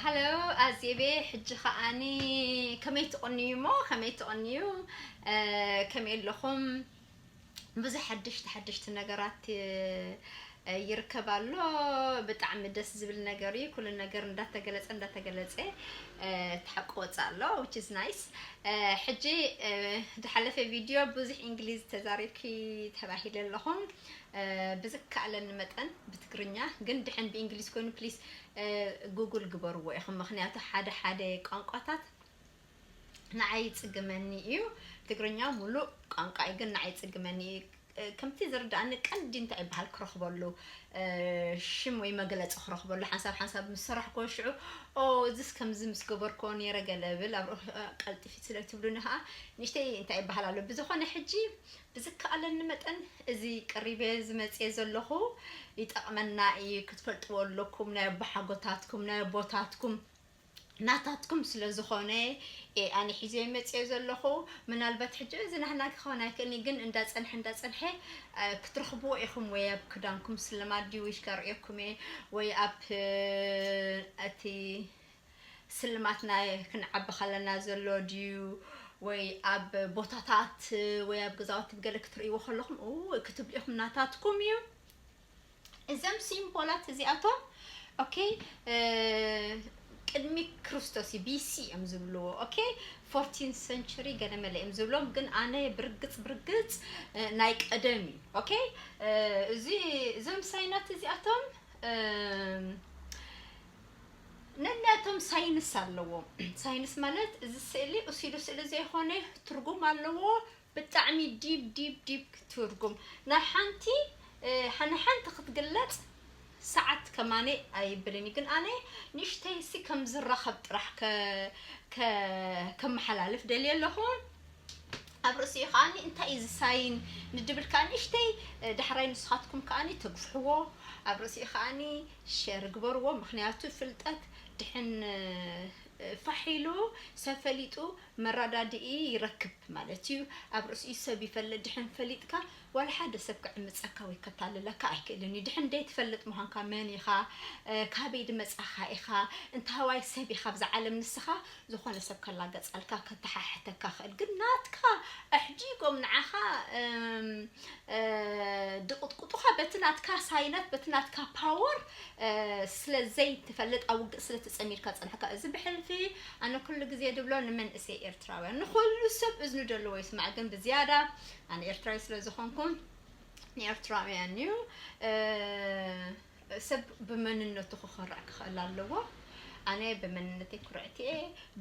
ሃሎ ኣዜቤ፣ ሕጂ ከዓኒ ከመይ ትቕንዩ እሞ? ከመይ ትቕንዩ? ከመይ ኣለኹም? ብዙሕ ሓደሽቲ ሓደሽቲ ነገራት ይርከብ ኣሎ። ብጣዕሚ ደስ ዝብል ነገር እዩ። ኩሉ ነገር እንዳተገለጸ እንዳተገለጸ እቲ ሓቂ ወጻእ ኣሎ፣ which is nice። ሕጂ ዝሓለፈ ቪድዮ ብዙሕ እንግሊዝ ተዛሪብኪ ተባሂለ ኣለኹም። ብዝከኣለኒ መጠን ብትግርኛ፣ ግን ድሕን ብእንግሊዝ ኮይኑ please ጉግል ግበርዎ ኢኹም። ምኽንያቱ ሓደ ሓደ ቋንቋታት ንዓይ ይጽግመኒ እዩ። ትግርኛ ሙሉእ ቋንቋ እዩ፣ ግን ንዓይ ይጽግመኒ እዩ። ከምቲ ዝርድኣኒ ቀንዲ እንታይ ይበሃል ክረኽበሉ ሽም ወይ መግለጺ ክረኽበሉ ሓንሳብ ሓንሳብ ምስ ሰራሕክዎ ሽዑ ኦ እዚስ ከምዚ ምስ ገበርክዎ ነይረ ገለ ብል ኣብ ቀልጥፊ ስለ ትብሉኒ ከዓ ንእሽተይ እንታይ ይበሃል ኣሎ። ብዝኾነ ሕጂ ብዝከኣለኒ መጠን እዚ ቀሪበ ዝመፅየ ዘለኹ ይጠቕመና እዩ። ክትፈልጥዎ ኣለኩም ናይ ኣቦሓጎታትኩም ናይ ኣቦታትኩም ናታትኩም ስለ ዝኾነ ኣነ ሒዘ መፅየ ዘለኹ። ምናልባት ሕጂ እዚ ናህና ክኸውን ኣይክእልኒ፣ ግን እንዳፀንሐ እንዳፀንሐ ክትረኽብዎ ኢኹም። ወይ ኣብ ክዳንኩም ስልማት ድዩ ወይ ከርእየኩም እየ፣ ወይ ኣብ እቲ ስልማትና ክንዓቢ ከለና ዘሎ ድዩ፣ ወይ ኣብ ቦታታት ወይ ኣብ ገዛውቲ ገለ ክትርእይዎ ከለኹም ክትብሉ ኢኹም። ናታትኩም እዩ። እዞም ሲምቦላት እዚኣቶም ኦኬ ቅድሚ ክርስቶስ እዩ፣ ቢሲ እዮም ዝብልዎ። ኦኬ ፎርቲን ሰንቸሪ ገለ መለ እዮም ዝብሎም፣ ግን ኣነ ብርግፅ ብርግፅ ናይ ቀደም እዩ። ኦኬ እዚ እዞም ሳይናት እዚኣቶም ነናቶም ሳይንስ ኣለዎም። ሳይንስ ማለት እዚ ስእሊ እሱ ኢሉ ስእሊ ዘይኮነ ትርጉም ኣለዎ። ብጣዕሚ ዲብ ዲብ ዲብ ትርጉም ናይ ሓንቲ ንሓንቲ ክትግለፅ ሰዓት ከማነ ኣይብልን እዩ፣ ግን ኣነ ንእሽተይ ሲ ከም ዝራኸብ ጥራሕ ከመሓላልፍ ደልየ ኣለኹ። ኣብ ርእሲኡ ከዓኒ እንታይ እዩ ዝሳይን ንድብል ከዓ ንእሽተይ ዳሕራይ ንስኻትኩም ከዓኒ ተግፍሕዎ። ኣብ ርእሲኡ ከዓኒ ሸር ግበርዎ፣ ምክንያቱ ፍልጠት ድሕን ፋሕ ኢሉ ሰብ ፈሊጡ መረዳድኢ ይረክብ ማለት እዩ። ኣብ ርእሲኡ ሰብ ይፈልጥ። ድሕን ፈሊጥካ ዋላ ሓደ ሰብ ክዕምፀካ ወይ ከታልለካ ኣይክእልን እዩ። ድሕን ደይ ትፈልጥ ምዃንካ፣ መን ኢኻ፣ ካበይ ድመፃኻ ኢኻ፣ እንታዋይ ሰብ ኢኻ ኣብዛ ዓለም ንስኻ፣ ዝኾነ ሰብ ከላገፀልካ ከተሓሕተካ ክእል፣ ግን ናትካ ኣሕዲጎም ንዓኻ ድቕጥቁጡኻ በቲ ናትካ ሳይነት በቲ ናትካ ፓወር ስለ ዘይትፈልጥ ኣብ ውግእ ስለ ትፀሚድካ ፀንሕካ። እዚ ብሕልፊ ኣነ ኩሉ ግዜ ድብሎ ንመንእሰይ ኤርትራውያን ንኩሉ ሰብ እዝኑ ደለዎ ይስማዕ፣ ግን ብዝያዳ ኣነ ኤርትራዊ ስለ ዝኾንኩ ንኤርትራውያን እዩ። ሰብ ብመንነቱ ክኾርዕ ክኽእል ኣለዎ። ኣነ ብመንነተይ ኩርዕቲ እየ።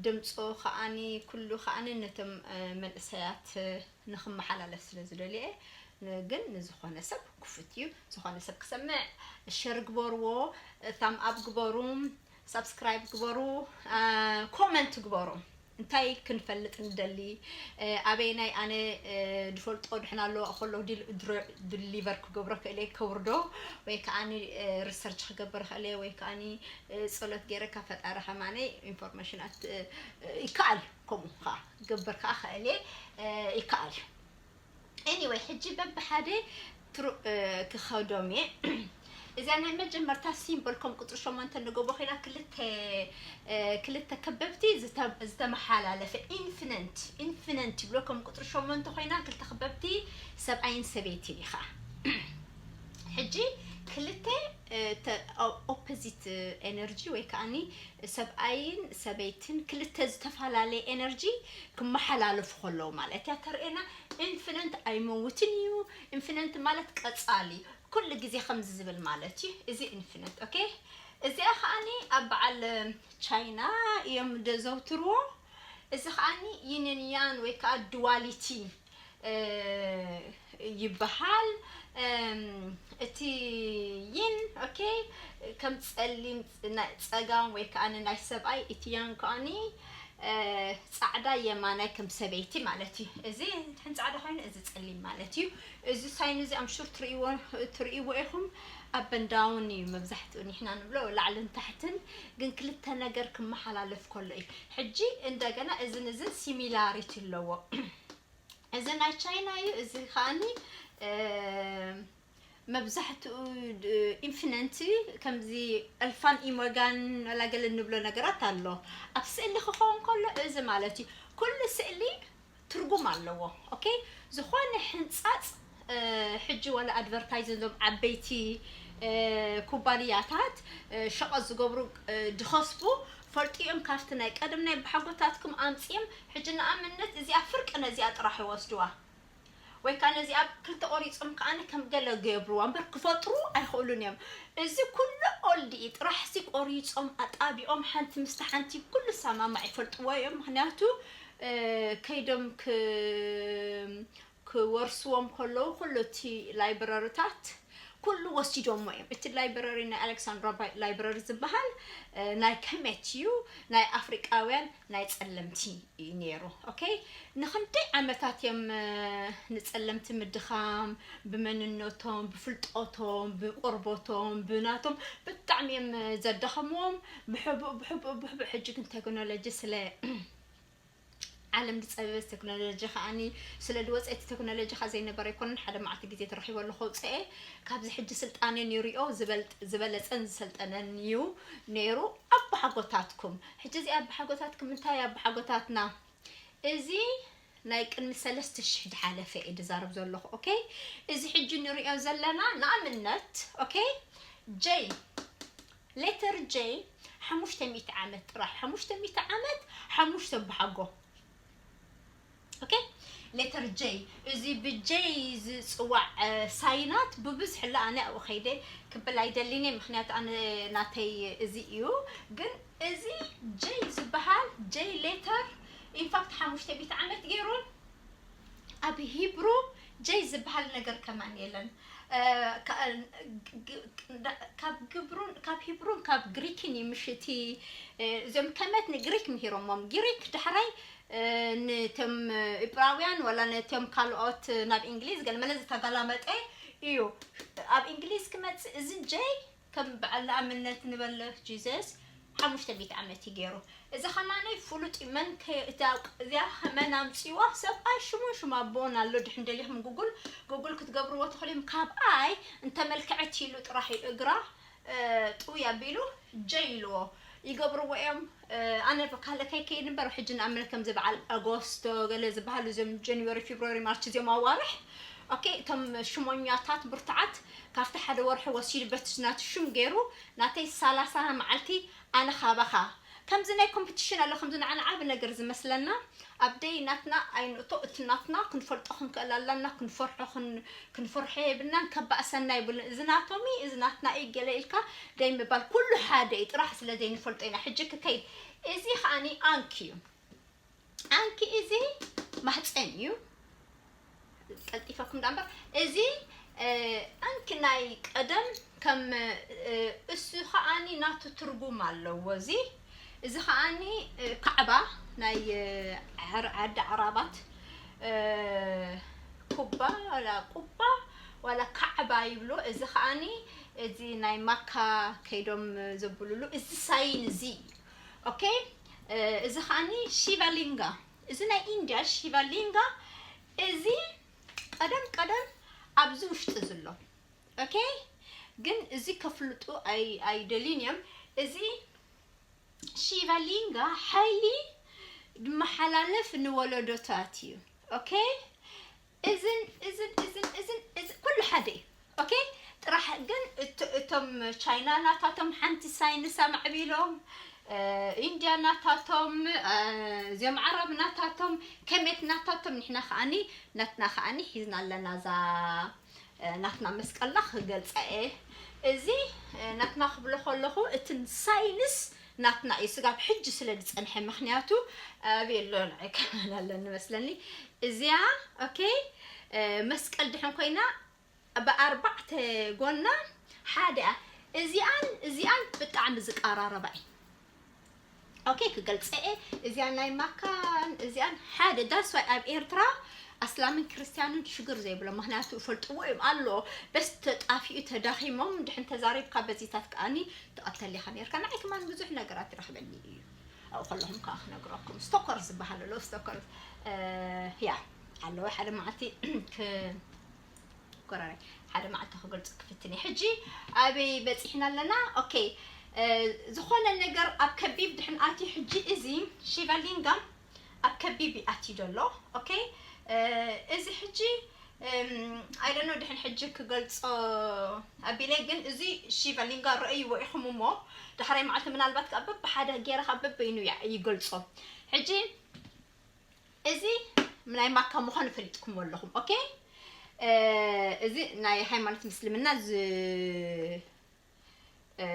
ድምፁ ከዓኒ ኩሉ ከዓኒ ነቶም መንእሰያት ንክመሓላለፍ ስለ ዝደልየ ግን ንዝኾነ ሰብ ክፉት እዩ። ዝኾነ ሰብ ክሰምዕ ሸር ግበርዎ፣ ታም ኣብ ግበሩ፣ ሳብስክራይብ ግበሩ፣ ኮመንት ግበሩ። እንታይ ክንፈልጥ ንደሊ፣ ኣበይናይ ኣነ ድፈልጦ ድሕና ኣለዋ ከሎ ድሊቨር ክገብሮ ክእለ ከውርዶ ወይ ከዓኒ ሪሰርች ክገብር ክእለ ወይ ከዓኒ ጸሎት ገይረካ ፈጣሪ ከማነይ ኢንፎርሜሽናት ይከኣል። ከምኡ ከዓ ክገብር ከዓ ክእለ ይከኣል። ኤኒወይ ሕጂ በብሓደ ክኸዶም እየ። እዚኣ ናይ መጀመርታ ሲምቦል ከም ቁፅሪ ሸሞንተ ንገቦ ኮይና ክልተ ክልተ ከበብቲ ዝተመሓላለፈ ኢንፊነንት ኢንፊነንት ይብሎ። ከም ቁፅሪ ሸሞንተ ኮይና ክልተ ከበብቲ ሰብኣይን ሰበይትን ኢኻ። ሕጂ ክልተ ኦፖዚት ኤነርጂ ወይ ከዓኒ ሰብኣይን ሰበይትን ክልተ ዝተፈላለየ ኤነርጂ ክመሓላለፉ ከለዉ ማለት እያ ተርእየና። ኢንፊነንት ኣይመውትን እዩ። ኢንፊነንት ማለት ቀጻሊ ኩሉ ግዜ ከምዚ ዝብል ማለት እዩ። እዚ ኢንፊነንት ኦኬ። እዚኣ ከዓኒ ኣብ በዓል ቻይና እዮም ዘዘውትርዎ። እዚ ከዓኒ ይንን ያን ወይ ከዓ ዱዋሊቲ ይበሃል። እቲ ይን ኦኬ ከም ጸሊም ጸጋም ወይ ከዓ ናይ ሰብኣይ፣ እቲ ያን ከዓኒ ፃዕዳ የማናይ ከም ሰበይቲ ማለት እዩ። እዚ ንድሕን ፃዕዳ ኮይኑ እዚ ጸሊም ማለት እዩ። እዚ ሳይን እዚ ኣምሹር ትርእይዎ ኢኹም። ኣበንዳውን እዩ መብዛሕትኡ ንሕና ንብሎ ላዕልን ታሕትን፣ ግን ክልተ ነገር ክመሓላለፍ ከሎ እዩ። ሕጂ እንደገና እዝን እዝን ሲሚላሪቲ ኣለዎ። እዚ ናይ ቻይና እዩ። እዚ ከዓኒ መብዛሕትኡ ኢንፊነንቲ ከምዚ ኣልፋን ኢሞጋን ወላ ገለ እንብሎ ነገራት ኣሎ። ኣብ ስእሊ ክኸውን ከሎ እዚ ማለት እዩ። ኩሉ ስእሊ ትርጉም ኣለዎ። ኦኬ፣ ዝኾነ ሕንጻጽ ሕጂ ወላ ኣድቨርታይዝ እዞም ዓበይቲ ኩባንያታት ሸቐጥ ዝገብሩ ድኸስቡ ፈልጥዮም ካብቲ ናይ ቀደም ናይ ብሓጎታትኩም ኣምፅዮም ሕጂ ንኣብነት እዚኣ ፍርቂ ነዚኣ ጥራሕ ይወስድዋ ወይ ከዓ ነዚኣ ክልተ ቆሪፆም ከዓ ከም ገለ ገብርዋ እምበር ክፈጥሩ ኣይኽእሉን እዮም። እዚ ኩሉ ኦልድ እዩ። ጥራሕ ሲ ቆሪፆም ኣጣቢቆም ሓንቲ ምስቲ ሓንቲ ኩሉ ሰማማዕ ይፈልጥዎ እዮም። ምክንያቱ ከይዶም ክወርስዎም ከለዉ ኩሉ እቲ ላይብረርታት ኩሉ ወሲዶሞ እዮም። እቲ ላይብረሪ ናይ ኣሌክሳንድራ ላይብረሪ ዝበሃል ናይ ከሜት እዩ፣ ናይ ኣፍሪቃውያን ናይ ጸለምቲ እዩ ነይሩ። ኦኬ፣ ንክንደይ ዓመታት እዮም ንጸለምቲ ምድኻም ብመንነቶም፣ ብፍልጠቶም፣ ብቆርቦቶም፣ ብናቶም ብጣዕሚ እዮም ዘዳኸምዎም። ብሕቡእ ብሕቡእ ብሕቡእ ሕጂ ግን ቴክኖሎጂ ስለ ዓለም ዝፀበበ ቴክኖሎጂ ከዓኒ ስለ ዝወፀ እቲ ቴክኖሎጂ ከ ዘይነበረ ኣይኮነን። ሓደ መዓልቲ ግዜ ተረኺበሉ ከውፅአ ካብዚ ሕጂ ስልጣነ ንሪኦ ዝበለፀን ዝሰልጠነን እዩ ነይሩ። ኣባሓጎታትኩም ሕጂ እዚ ኣባሓጎታትኩም እንታይ ኣባሓጎታትና እዚ ናይ ቅድሚ ሰለስተ ሽሕ ዝሓለፈ እየ ዝዛረብ ዘለኹ። ኦኬ፣ እዚ ሕጂ ንሪኦ ዘለና ንኣብነት ኦኬ ጀይ ሌተር ጀይ ሓሙሽተ ሚእቲ ዓመት ጥራሕ ሓሙሽተ ሚእቲ ዓመት ሓሙሽተ ኣባሓጎ። ኦኬ፣ ሌተር ጀይ እዚ ብጀይ ዝፅዋዕ ሳይናት ብብዝሕ ላ ኣነ ኣብኡ ከይደ ክብል ኣይደሊን እየ። ምክንያቱ ኣነ ናተይ እዚ እዩ። ግን እዚ ጀይ ዝበሃል ጀይ ሌተር ኢንፋክት ሓሙሽተ ሚእቲ ዓመት ገይሩን ኣብ ሂብሩ ጀይ ዝበሃል ነገር ከማን የለን። ካብ ግብሩን ካብ ሂብሩን ካብ ግሪክን እዩ ምሽቲ እዚኦም ከመት ንግሪክ ምሂሮሞም ግሪክ ዳሕራይ ነቶም ኢብራውያን ወላ ነቶም ካልኦት ናብ እንግሊዝ ገለመለ ዝተገላመጠ እዩ። ኣብ እንግሊዝ ክመፅእ እዚ ጀይ ከም በዓል ንኣብነት ንበለ ጂዘስ ሓሙሽተ ሚእቲ ዓመት እዩ ገይሩ። እዚ ከማነይ ፍሉጥ እዩ። መን ከ- እታ እዚኣ መን ኣምፅዋ ሰብኣይ ሽሙን ሽም ኣቦን ኣሎ። ድሕን ደሊኹም ጉጉል ጉጉል ክትገብርዎ ትኽእሉ እዮም። ካብ ኣይ እንተመልክዐት ኢሉ ጥራሕ እዩ እግራ ጥውይ ኣቢሉ ጀይ ኢልዎ ይገብርዎ እዮም። ኣነ ካለ ከይከይድ እምበር ሕጂ ንኣመል ከምዚ በዓል ኣጎስቶ ገለ ዝበሃሉ እዞም ጀንወሪ ፌብሩዋሪ ማርች እዚኦም ኣዋርሕ ኦኬ እቶም ሽሞኛታት ብርቱዓት ካብቲ ሓደ ወርሒ ወሲዱ በቲ ናቱ ሽም ገይሩ ናተይ ሰላሳ መዓልቲ ኣነ ካባኻ ከምዚ ናይ ኮምፒቲሽን ኣሎ ከምዚ ንዓና ዓቢ ነገር ዝመስለና ኣብ ደይ ናትና ኣይንእቶ እቲ ናትና ክንፈልጦ ክንክእል ኣለና ክንፈርሖ ክንፈርሖ የብልናን ከባእሰና የብሉን እዚ ናቶም እዩ እዚ ናትና እዩ ገለ ኢልካ ደይ ምባል ኩሉ ሓደ እዩ ጥራሕ ስለ ዘይንፈልጦ ኢና ሕጂ ክከይድ እዚ ከዓኒ ኣንክ እዩ ኣንክ እዚ ማህፀን እዩ ቀልጢፈኩም ዳ እምበር እዚ ኣንክ ናይ ቀደም ከም እሱ ከዓኒ ናቱ ትርጉም ኣለዎ እዚ እዚ ከዓኒ ካዕባ ናይ ዓዲ ዓራባት ኩባ ዋላ ቁባ ዋላ ካዕባ ይብሎ እዚ ከዓኒ እዚ ናይ ማካ ከይዶም ዘብሉሉ እዚ ሳይን እዚ ኦኬ እዚ ከዓኒ ሺቫሊንጋ እዚ ናይ ኢንድያ ሺቫሊንጋ እዚ ቀደም ቀደም ኣብዚ ውሽጢ ዝሎ ኦኬ ግን እዚ ከፍልጡ ኣይደልዩን እዮም እዚ ሺቫሊንጋ ሓይሊ ዝመሓላለፍ ንወለዶታት እዩ ኦኬ እዝን እዝን እዝን እዝን እዚ ኩሉ ሓደ እዩ ኦኬ ጥራሕ ግን እቶም ቻይና ናታቶም ሓንቲ ሳይንስ ኣማዕቢሎም ኢንድያ ናታቶም እዚኦም ዓረብ ናታቶም ከሜት ናታቶም ንሕና ከዓኒ ናትና ከዓኒ ሒዝና ኣለና እዛ ናትና መስቀልና ክገልፀ እየ እዚ ናትና ክብሎ ከለኹ እትን ሳይንስ ናትና እዩ ስጋብ ሕጂ ስለ ዝፀንሐ ምክንያቱ ኣበየሎ ንዕከመን ኣለኒ መስለኒ እዚኣ ኦኬ መስቀል ድሕን ኮይና ብኣርባዕተ ጎና ሓደ እያ እዚኣን እዚኣን ብጣዕሚ ዝቀራረባ እዩ ኦኬ ክገልፀ እየ እዚኣን ናይ ማካን እዚኣን ሓደ that's why ኣብ ኤርትራ ኣስላምን ክርስትያንን ሽግር ዘይብሎ ምክንያቱ ይፈልጥዎ እዮም ኣሎ በስ ተጣፊኡ ተዳኺሞም ድሕን ተዛሪብካ በዚታት ከዓኒ ትቐተል ኢኻ ነርካ ንዓይ ከማን ብዙሕ ነገራት ይረኽበኒ እዩ ኣብኡ ከለኹም ከዓ ክነግረኩም ስቶከር ዝበሃል ኣሎ ስቶከር ያ ኣለዎ ሓደ መዓልቲ ጎራራይ ሓደ መዓልቲ ክገልጾ ክፍትን እየ። ሕጂ ኣበይ በጺሕና ኣለና? ኦኬ፣ እ፣ ዝኾነ ነገር ኣብ ከቢብ ድሕን ኣትዩ፣ ሕጂ እዚ ሺቫሊንጋ ኣብ ከቢብ እዩ ኣትዩ ዘሎ። ኦኬ፣ እ፣ እዚ ሕጂ፣ እም፣ I don't know ድሕን ሕጂ ክገልጾ ኣቢለ፣ ግን እዚ ሺቫሊንጋ ረእይዎ ኢኹም እሞ፣ ዳሕራይ መዓልቲ ምናልባት ካብ በብሓደ ገይረ ካብ በበይኑ ያ-፣ ይገልጾ። ሕጂ እዚ ናይ ማካ ምዃኑ ፈሊጥኩምዎ ኣለኹም። ኦኬ፣ እ፣ እዚ ናይ ሃይማኖት ምስልምና ዝ-፣ እ፣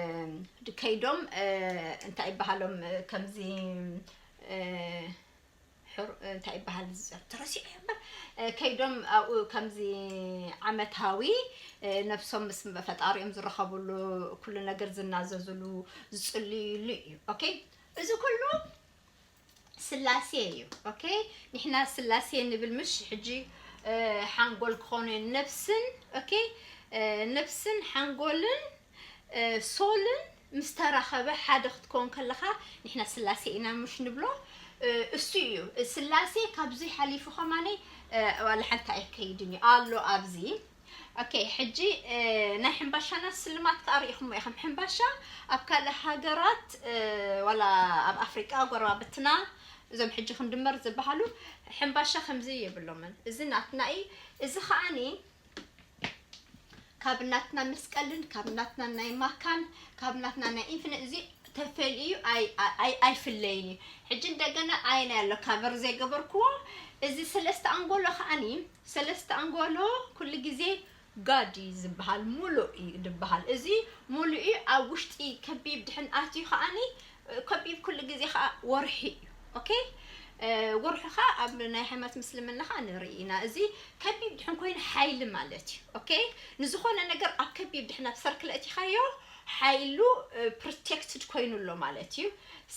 ከይዶም፣ እ፣ እንታይ ይበሃሎም፣ እ፣ ከምዚ፣ እ፣ ሕር-፣ እንታይ ይበሃል፣ ተረሲዑ እምበር፣ እ፣ ከይዶም ኣብኡ ከምዚ ዓመታዊ፣ እ፣ ነብሶም ምስ ፈጣሪኦም ዝራኸብሉ፣ ኩሉ ነገር ዝናዘዝሉ፣ ዝጽልይሉ እዩ። ኦኬ፣ እዚ ኩሉ ስላሴ እዩ። ኦኬ፣ ንሕና ስላሴ ንብል ምሽ? ሕጂ፣ እ፣ ሓንጎል ክኾኑ ነብስን፣ ኦኬ፣ እ፣ ነብስን ሓንጎልን፣ እ፣ ሶልን ምስ ተራኸበ ሓደ ክትከውን ከለኻ ንሕና ስላሴ ኢና ምሽ ንብሎ? እ፣ እሱ እዩ። ስላሴ ካብዚ ሓሊፉ ከማነይ፣ እ፣ ዋላ ሓንቲ ኣይከይድን እዩ ኣሎ ኣብዚ። ኦኬ፣ ሕጂ፣ እ፣ ናይ ሕምባሻና ስልማት ከኣ ርኢኹሞ ኢኹም። ሕምባሻ ኣብ ካልእ ሃገራት፣ እ፣ ዋላ ኣብ ኣፍሪቃ ጎረባብትና፣ እዞም ሕጂ ክንድመር ዝበሃሉ፣ ሕምባሻ ከምዚ የብሎምን። እዚ ናትና እዩ። እዚ ከኣኒ ካብ ናትና መስቀልን ካብ ናትና ናይ ማካን ካብ ናትና ናይ ኢንፊኒት እዚ ተፈልዩ ኣይ-፣ ኣይ-፣ ኣይፍለይን እዩ። ሕጂ እንደገና ኣየናይ ኣሎ ካቨር ዘይገበርክዎ? እዚ ሰለስተ ኣንጎሎ ከኣኒ፣ ሰለስተ ኣንጎሎ ኩሉ ግዜ ጋድ እዩ ዝበሃል፣ ሙሉእ እዩ ዝበሃል። እዚ ሙሉእ እዩ፣ ኣብ ውሽጢ ከቢብ ድሕን ኣትዩ ከኣኒ፣ ከቢብ ኩሉ ግዜ ከኣ ወርሒ እዩ። ኦኬ፣ እ፣ ወርሒ ከኣ ኣብ ናይ ሃይማኖት ምስልምና ከኣ ንርኢ ኢና። እዚ ከቢብ ድሕን ኮይኑ ሓይሊ ማለት እዩ። ኦኬ፣ ንዝኾነ ነገር ኣብ ከቢብ ድሕን ኣብ ሰርክል ኣእቲኻዮ፣ ሓይሉ፣ እ፣ ፕሮቴክትድ ኮይኑ ኣሎ ማለት እዩ።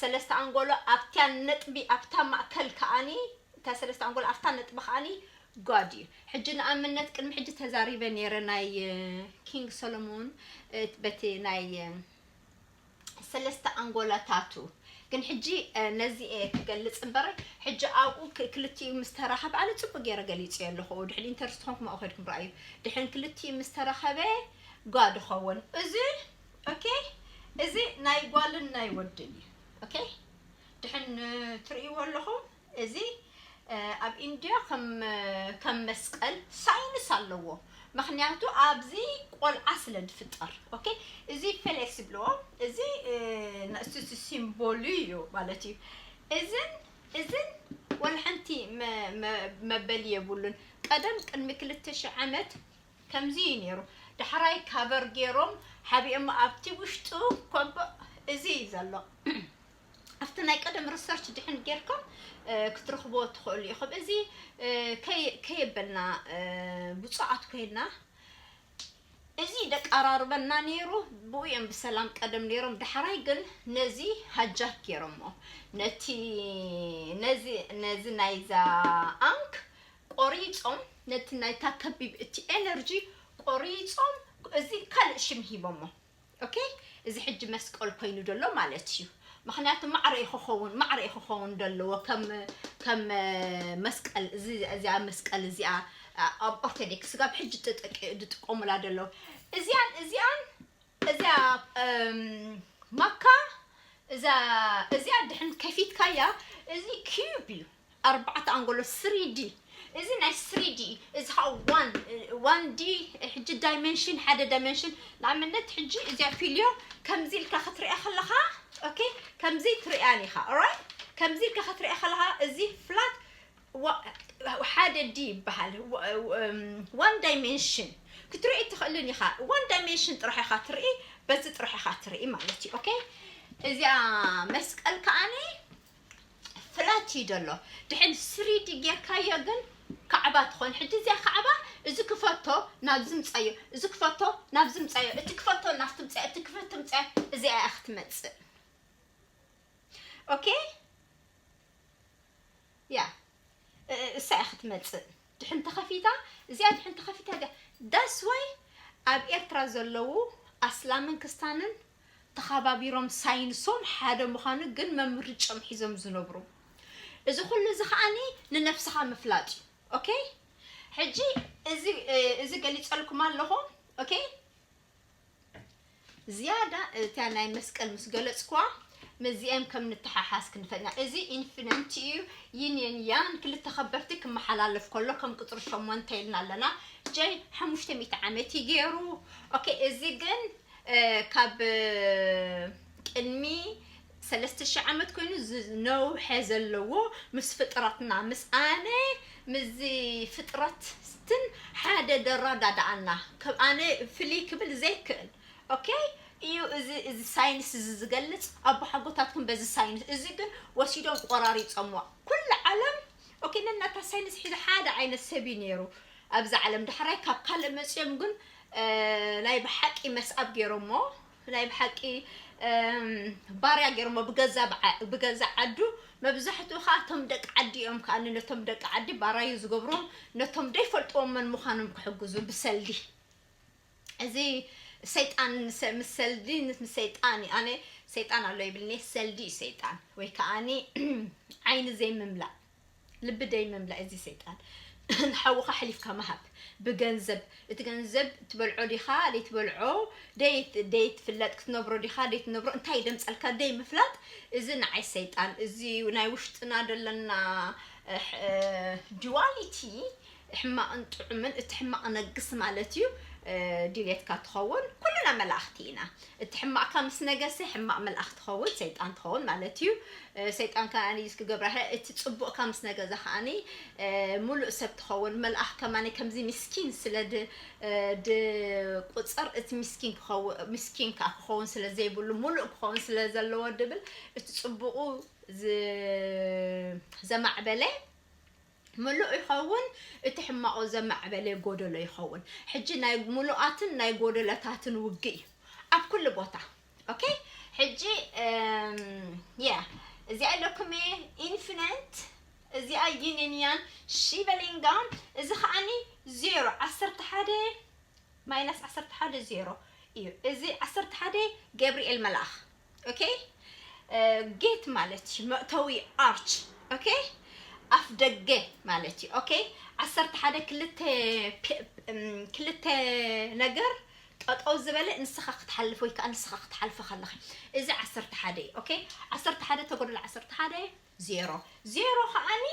ሰለስተ ኣንጎሎ ኣብታ ነጥቢ፣ ኣብታ ማእከል ከኣኒ፣ እታ ሰለስተ ኣንጎሎ ኣብታ ነጥቢ ከኣኒ ጋድ እዩ። ሕጂ ንኣብነት ቅድሚ ሕጂ ተዛሪበ ነይረ ናይ፣ እ፣ ኪንግ ሶሎሞን፣ እ፣ በቲ ናይ፣ እ፣ ሰለስተ ኣንጎላታቱ። ግን ሕጂ፣ እ፣ ነዚ እየ ክገልጽ እምበር፣ ሕጂ ኣብኡ ክ-፣ ክልቲኡ ምስ ተራኸብ፣ ኣነ ጽቡቅ ገይረ ገሊጽ ኣለኹ። ድሕን ኢንተርስት ኾንኩም ኣብኡ ከድኩም ረኣዩ። ድሕን ክልቲኡ ምስ ተራኸበ ጋድ ኸውን። እዚ፣ ኦኬ፣ እዚ ናይ ጓልን ናይ ወድን እዩ። ኦኬ፣ ድሕን፣ እ፣ ትርእይዎ ኣለኹም። እዚ፣ እ፣ ኣብ ኢንድያ ከም፣ ከም መስቀል ሳይንስ ኣለዎ። ምኽንያቱ ኣብዚ ቆልዓ ስለ ዝፍጠር። ኦኬ፣ እዚ ፌሌክስ ይብልዎ። እዚ፣ እ፣ ንእሱ፣ እዚ ሲምቦሉ እዩ ማለት እዩ። እዝን፣ እዝን ወላ ሓንቲ መ-፣ መ-፣ መበሊ የብሉን። ቀደም ቅድሚ ክልተ ሽሕ ዓመት ከምዚ እዩ ነይሩ። ዳሕራይ ካቨር ገይሮም ሓቢኦም ኣብቲ ውሽጡ ኮቦ እዚ እዩ ዘሎ። ኣብቲ ናይ ቀደም ሪሰርች ድሕን ጌርኩም፣ እ፣ ክትረኽብዎ ትኽእሉ ኢኹም። እዚ፣ እ፣ ከይ-፣ ከየበልና፣ እ፣ ብፁዓት ኮይና፣ እዚ ደቃራርበና ነይሩ፣ ብኡ እዮም ብሰላም ቀደም ነይሮም። ዳሕራይ ግን ነዚ ሃጃክ ገይሮሞ። ነቲ፣ ነዚ፣ ነዚ ናይዛ ኣንክ ቆሪጾም፣ ነቲ ናይታ ከቢብ እቲ ኤነርጂ ቆሪጾም፣ እዚ ካልእ ሽም ሂቦሞ። ኦኬ፣ እዚ ሕጂ መስቀል ኮይኑ ዘሎ ማለት እዩ። ምኽንያቱ ማዕረ እዩ ክኸውን፣ ማዕረ እዩ ክኸውን ዘለዎ፣ ከም፣ ከም መስቀል፣ እዚ፣ እዚኣ መስቀል እዚኣ ኣብ ኦርቶዶክስ ስጋብ ሕጂ ጥጥቅ-፣ ዝጥቀሙላ ዘለዉ። እዚኣን፣ እዚኣን፣ እዚኣ፣ እም፣ ማካ፣ እዛ፣ እዚኣ ድሕን ከፊትካያ፣ እዚ ኪዩብ እዩ። ኣርባዕተ ኣንጎሎ ስሪ ዲ። እዚ ናይ ስሪ ዲ፣ እዚ ኸዓ ዋን፣ ዋን ዲ፣ ሕጂ ዳይሜንሽን፣ ሓደ ዳይሜንሽን። ንኣብነት ሕጂ እዚኣ ፊልዮ ከምዚ ኢልካ ክትሪኣ ከለኻ፣ ኦኬ፣ ከምዚ ትሪኣን ኢኻ፣ ኦራይት? ከምዚ ኢልካ ክትሪኣ ከለኻ፣ እዚ ፍላት ዋ-፣ ሓደ ዲ ይበሃል። ዋ-፣ እም፣ ዋን ዳይሜንሽን ክትርኢ ትኽእልን ኢኻ። ዋን ዳይሜንሽን ጥራሕ ኢኻ ትርኢ፣ በዚ ጥራሕ ኢኻ ትርኢ ማለት እዩ። ኦኬ? እዚኣ መስቀል ከኣኒ ፍላት እዩ ዘሎ። ድሕን ስሪ ዲ ጌርካዮ ግን ካዕባ ትኾን። ሕጂ እዚኣ ካዕባ፣ እዚ ክፈቶ ናብዚ ምጻዮ፣ እዚ ክፈቶ ናብዚ ምጻዮ፣ እቲ ክፈቶ ናብቲ ምጻዮ፣ እቲ ክፈቶ ምጻዮ፣ እዚኣ እያ ክትመጽእ። ኦኬ? ያ፣ እ-፣ እሳ እያ ክትመጽእ። ድሕን ተኸፊታ፣ እዚኣ ድሕን ተኸፊታ፣ እዚኣ። That's why ኣብ ኤርትራ ዘለዉ ኣስላምን ክስታንን ተኸባቢሮም ሳይንሶም ሓደ ምዃኑ ግን መምርጮም ሒዞም ዝነብሩ። እዚ ኩሉ እዚ ከኣኒ ንነፍስኻ ምፍላጥ እዩ። ኦኬ? ሕጂ እዚ እዚ ገሊጸልኩም ኣለኹ። ኦኬ፣ ዝያዳ እታ ናይ መስቀል ምስ ገለጽኩዋ ምስዚኦም ከም ንተሓሓዝ ክንፈጥና። እዚ ኢንፊኒቲ እዩ፣ ይን የን ያን ክልተ ከበርቲ ክመሓላለፍ ከሎ ከም ቁጽሪ ሸሞንተ ኢልና ኣለና። ጀይ ሓሙሽተ ሚእቲ ዓመት እዩ ገይሩ። ኦኬ፣ እዚ ግን ካብ ቅድሚ ሰለስተ ሽሕ ዓመት ኮይኑ ዝነውሐ ዘለዎ ምስ ፍጥረትና፣ ምስ ኣነ፣ ምስዚ ፍጥረትን ሓደ ደራዳዳኣና፣ ካብ ኣነ ፍልይ ክብል ዘይክእል። ኦኬ፣ እዩ እዚ፣ እዚ ሳይንስ እዚ ዝገልጽ። ኣቦሓጎታትኩም በዚ ሳይንስ እዚ ግን ወሲዶም ቆራሪጾምዋ። ኩሉ ዓለም፣ ኦኬ፣ ነናታ ሳይንስ ሒዙ ሓደ ዓይነት ሰብ እዩ ነይሩ ኣብዚ ዓለም። ዳሕራይ ካብ ካልእ መጺኦም ግን፣ እ፣ ናይ ብሓቂ መስኣብ ገይሮሞ፣ ናይ ብሓቂ፣ እም፣ ባርያ ገይሮሞ ብገዛ ብዓ-፣ ብገዛ ዓዱ። መብዛሕትኡ ኸዓ እቶም ደቂ ዓዲ እዮም ከኣ ነቶም ደቂ ዓዲ ባራዩ ዝገብሮም፣ ነቶም ደይፈልጥዎም መን ምዃኖም ክሕግዙ ብሰልዲ። እዚ ሰይጣን ምስ፣ ምስ ሰልዲ፣ ምስ ሰይጣን እዩ። ኣነ ሰይጣን ኣሎ ይብልኒ፣ ሰልዲ እዩ ሰይጣን። ወይ ከኣኒ ዓይኒ ዘይምምላእ፣ ልቢ ደይምምላእ፣ እዚ ሰይጣን። ንሓውኻ ኣሕሊፍካ ምሃብ ብገንዘብ። እቲ ገንዘብ ትበልዖ ዲኻ፣ ደይትበልዖ፣ ደይት-፣ ደይትፍለጥ፣ ክትነብሮ ዲኻ፣ ደይትነብሮ፣ እንታይ ደምጸልካ ደይምፍላጥ፣ እዚ ንዓይ ሰይጣን። እዚ ናይ ውሽጥና ደለና፣ እ፣ ሕ-፣ እ፣ ዱዋሊቲ፣ ሕማቕን ጥዑምን፣ እቲ ሕማቕ ነግስ ማለት እዩ። እ፣ ድልየትካ ትኸውን። ኩልና መላእኽቲ ኢና። እቲ ሕማቕካ ምስ ነገሰ ሕማቕ መልኣኽ ትኸውን፣ ሰይጣን ትኸውን ማለት እዩ። እ፣ ሰይጣን ከኣ ንስ ክገብራ፣ ሀ፣ እቲ ጽቡቕካ ምስ ነገዘ ከኣኒ፣ እ፣ ሙሉእ ሰብ ትኸውን። መልኣኽ ከማኒ ከምዚ ምስኪን ስለ ድ-፣ እ፣ ድቁጽር፣ እቲ ምስኪን ክኸው-፣ ምስኪን ከኣ ክኸውን ስለ ዘይብሉ፣ ሙሉእ ክኸውን ስለ ዘለዎ ድብል፣ እቲ ጽቡቑ ዝ-፣ ዘማዕበለ ምሉእ ይኸውን፣ እቲ ሕማቑ ዘማዕበለ ጎደሎ ይኸውን። ሕጂ ናይ ምሉኣትን ናይ ጎደለታትን ውግእ እዩ ኣብ ኩሉ ቦታ። ኦኬ፣ ሕጂ፣ እም፣ ያ፣ እዚኣ ኢለኩም እየ፣ ኢንፊኒት፣ እዚኣ ዩን የን ያን፣ ሺቨሊንጋም፣ እዚ ኸኣኒ ዜሮ፣ ዓሰርተ ሓደ ማይነስ ዓሰርተ ሓደ ዜሮ እዩ። እዚ ዓሰርተ ሓደ ገብርኤል መልኣኽ። ኦኬ፣ እ፣ ጌት ማለት እዩ፣ መእተዊ፣ ኣርች። ኦኬ፣ ኣፍ ደገ ማለት እዩ። ኦኬ፣ ዓሰርተ ሓደ ክልተ ፔ-፣ እም፣ ክልተ ነገር ጠጠው ዝበለ ንስኻ ክትሓልፍ ወይ ከዓ ንስኻ ክትሓልፈ ከለኻ፣ እዚ ዓሰርተ ሓደ እዩ። ኦኬ፣ ዓሰርተ ሓደ ተጎድሎ ዓሰርተ ሓደ ዜሮ። ዜሮ ከኣኒ፣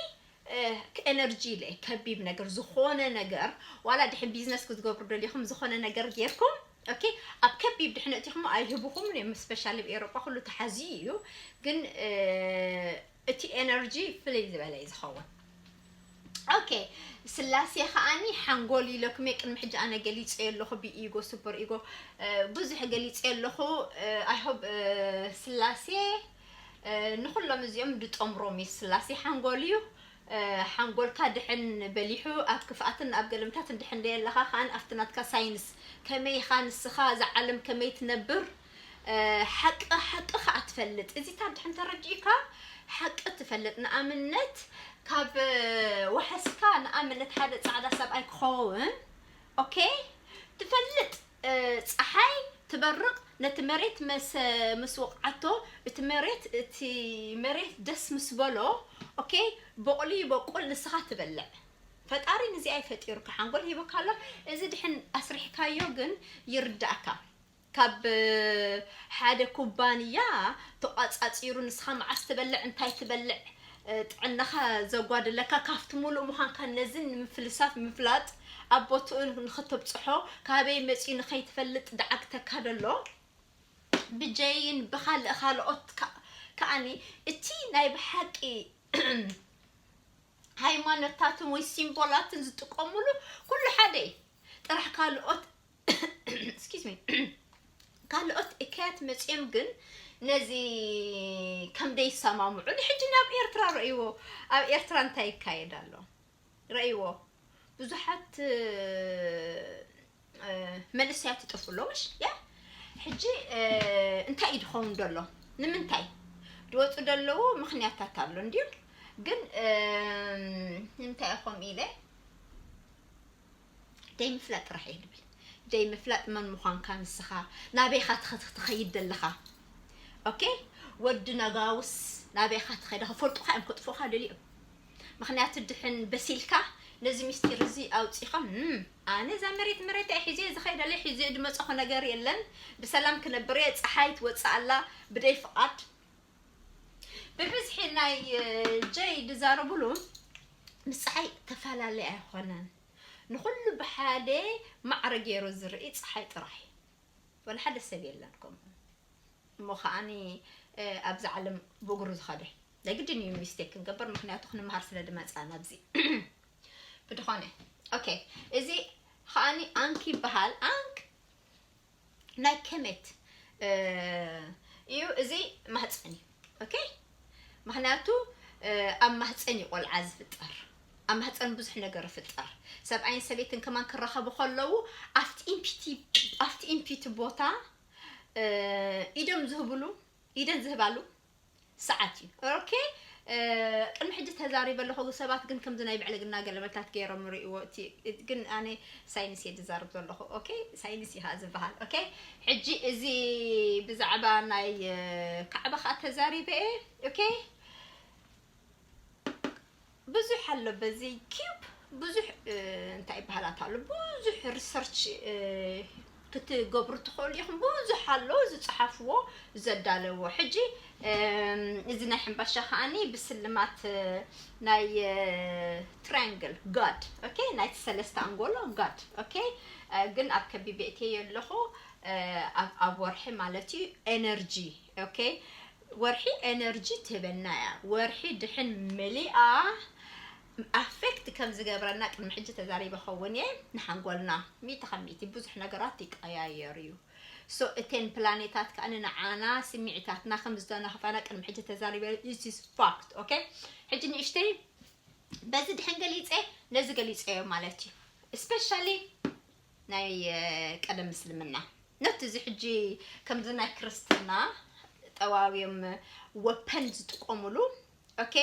እ፣ ኤነርጂ ኢለ ከቢብ ነገር፣ ዝኾነ ነገር፣ ዋላ ድሕን ቢዝነስ ክትገብሩ ደሊኹም፣ ዝኾነ ነገር ጌርኩም፣ ኦኬ፣ ኣብ ከቢብ ድሕን እቲኹም ኣይህብኹምን እዮም። ስፔሻሊ ኣብ ኤሮጳ ኩሉ ተሓዝዩ እዩ፣ ግን፣ እ፣ እቲ ኤነርጂ ፍልይ ዝበለ እዩ ዝኸውን። ኦኬ፣ ስላሴ ከኣኒ ሓንጎል ኢለኩም እየ። ቅድሚ ሕጂ ኣነ ገሊጸ ኣለኹ፣ ብኢጎ፣ ሱፐር ኢጎ፣ እ፣ ብዙሕ ገሊጸ ኣለኹ። እ፣ ኣይ ሆፕ፣ እ፣ ስላሴ፣ እ፣ ንኹሎም እዚኦም ድጠምሮም እዩ። ስላሴ ሓንጎል እዩ። እ፣ ሓንጎልካ ድሕን በሊሑ ኣብ ክፍኣትን ኣብ ገለምታትን ድሕን ደየለኻ ከኣን ኣብቲ ናትካ ሳይንስ ከመይ ኢኻ ንስኻ እዛ ዓለም ከመይ ትነብር፣ እ፣ ሓቂ፣ ሓቂ ከኣ ትፈልጥ። እዚታት ድሕን ተረዲእካ ሓቂ ትፈልጥ። ንኣብነት ካብ፣ እ፣ ዋሕስካ ንኣብነት ሓደ ጻዕዳ ሰብኣይ ክኸውን፣ ኦኬ፣ ትፈልጥ፣ እ፣ ጸሓይ ትበርቕ፣ ነቲ መሬት መስ-፣ ምስ ወቕዓቶ፣ እቲ መሬት፣ እቲ መሬት ደስ ምስ በሎ፣ ኦኬ፣ በቑሊ ይበቁል፣ ንስኻ ትበልዕ። ፈጣሪ ንዚኣ እዩ ፈጢሩካ፣ ሓንጎል ሂቡካ ኣሎ። እዚ ድሕን ኣስሪሕካዮ ግን ይርዳእካ። ካብ፣ እ፣ ሓደ ኩባንያ ተቋጻጺሩ፣ ንስኻ መዓስ ትበልዕ፣ እንታይ ትበልዕ፣ እ፣ ጥዕናኻ ዘጓደለካ፣ ካብቲ ሙሉእ ምዃንካ ነዚ ንምፍልሳፍ፣ ምፍላጥ፣ ኣብ ቦትኡ ንኽተብጽሖ፣ ካበይ መጺኡ ንኸይትፈልጥ ደዓግተካ ደሎ፣ ብጀይን ብኻልእ ካልኦት ከ-፣ ከኣኒ እቲ ናይ ብሓቂ ሃይማኖታትን ወይ ሲምቦላትን ዝጥቀሙሉ ኩሉ ሓደ እዩ። ጥራሕ ካልኦት፣ ኤክስኪውዝ ሚ፣ ካልኦት እከያት መጺኦም ግን ነዚ ከም ደይሰማምዑ፣ ንሕጂ ናብ ኤርትራ ረእይዎ። ኣብ ኤርትራ እንታይ ይካየድ ኣሎ? ረእይዎ። ብዙሓት፣ እ፣ መንእሰያት ይጠፍኡ ኣለዉ፣ ምሽ? ያ? ሕጂ፣ እ፣ እንታይ እዩ ድኸውን ደሎ? ንምንታይ ድወጹ ደለዉ? ምኽንያታት ኣሎ እንድዩ። ግን፣ እ፣ ንምንታይ ኢኹም ኢለ ደይምፍላጥ ጥራሕ እየ ድብል። ደይምፍላጥ መን ምዃንካ ንስኻ፣ ናበይኻ ትኸ-፣ ትኸይድ ደለኻ። ኦኬ? ወዲ ነጋውስ ናበይኻ ትኸይድ? ክፈልጡኻ እዮም፣ ከጥፍኡኻ ደልዮም። ምኽንያቱ ድሕን በሲልካ፣ ነዚ ምስጢር እዚ ኣውፂኻ ኣነ እዛ መሬት መሬት ሒዘ ዝኸይደለ ሒዘ ድመፀኹ ነገር የለን። ብሰላም ክነብር እየ። ፀሓይ ትወፅእ ኣላ ብደይ ፍቓድ። ብብዝሒ ናይ ጀይ ዝዛረብሉ ምስ ፀሓይ ተፈላለየ ኣይኮነን። ንኹሉ ብሓደ ማዕረ ገይሩ ዝርኢ ፀሓይ ጥራይ። ወላ ሓደ ሰብ የለን ከምኡ። እሞ ከዓኒ ኣብዚ ዓለም ብእግሩ ዝኸደ ናይ ግድን እዩ ሚስቴክ ክንገብር፣ ምክንያቱ ክንምሃር ስለ ድመፃና ኣብዚ። ብድኾነ ኦኬ፣ እዚ ከዓኒ ኣንክ ይበሃል። ኣንክ ናይ ከመት እዩ። እዚ ማህፀን እዩ። ኦኬ፣ ምክንያቱ ኣብ ማህፀን እዩ ቆልዓ ዝፍጠር። ኣብ ማህፀን ብዙሕ ነገር ይፍጠር። ሰብኣይን ሰበይትን ከማን ክራኸቡ ከለዉ ኣብቲ ኢምፒቲ ቦታ ኢዶም ዝህብሉ ኢደን ዝህባሉ ሰዓት እዩ። ኦኬ፣ ቅድሚ ሕጂ ተዛሪበ ኣለኹ። ሰባት ግን ከምዚ ናይ ብዕልግና ገለመልታት ገይሮም ርእይዎ። እቲ ግን ኣነ ሳይንስ እየ ዝዛረብ ዘለኹ። ኦኬ፣ ሳይንስ እዩ ዝበሃል። ኦኬ፣ ሕጂ እዚ ብዛዕባ ናይ ካዕባ ከዓ ተዛሪበ እየ። ኦኬ፣ ብዙሕ ኣሎ በዚ ኪዩብ ብዙሕ እንታይ ይበሃላት ኣሎ ብዙሕ ሪሰርች ክትገብሩ ትኽእሉ ኢኹም። ብዙሕ ኣሎ ዝፅሓፍዎ ዘዳለዎ። ሕጂ እዚ ናይ ሕምባሻ ከዓኒ ብስልማት ናይ ትራያንግል ጋድ ኦኬ፣ ናይቲ ሰለስተ ኣንጎሎ ጋድ ኦኬ። ግን ኣብ ከቢብ የእትየ ኣለኹ ኣብ ወርሒ ማለት እዩ ኤነርጂ ኦኬ። ወርሒ ኤነርጂ ትህበና እያ። ወርሒ ድሕን መሊኣ ኣፌክት ከም ዝገብረና ቅድሚ ሕጂ ተዛሪበ ኸውን እየ። ንሓንጎልና ሚእቲ ካብ ሚእቲ ብዙሕ ነገራት ይቀያየር እዩ። ሶ እተን ፕላኔታት ከዓ ንዓና ስሚዕታትና ከም ዝተናኽፋና ቅድሚ ሕጂ ተዛሪበ። This is fact okay። ሕጂ ንእሽተይ በዚ ድሕን ገሊፀ ነዚ ገሊፀዮ ማለት እዩ። ስፔሻሊ ናይ ቀደም ምስልምና ኖት እዚ ሕጂ ከምዚ ናይ ክርስትና ጠዋብዮም ወፐን ዝጥቀሙሉ ኦኬ።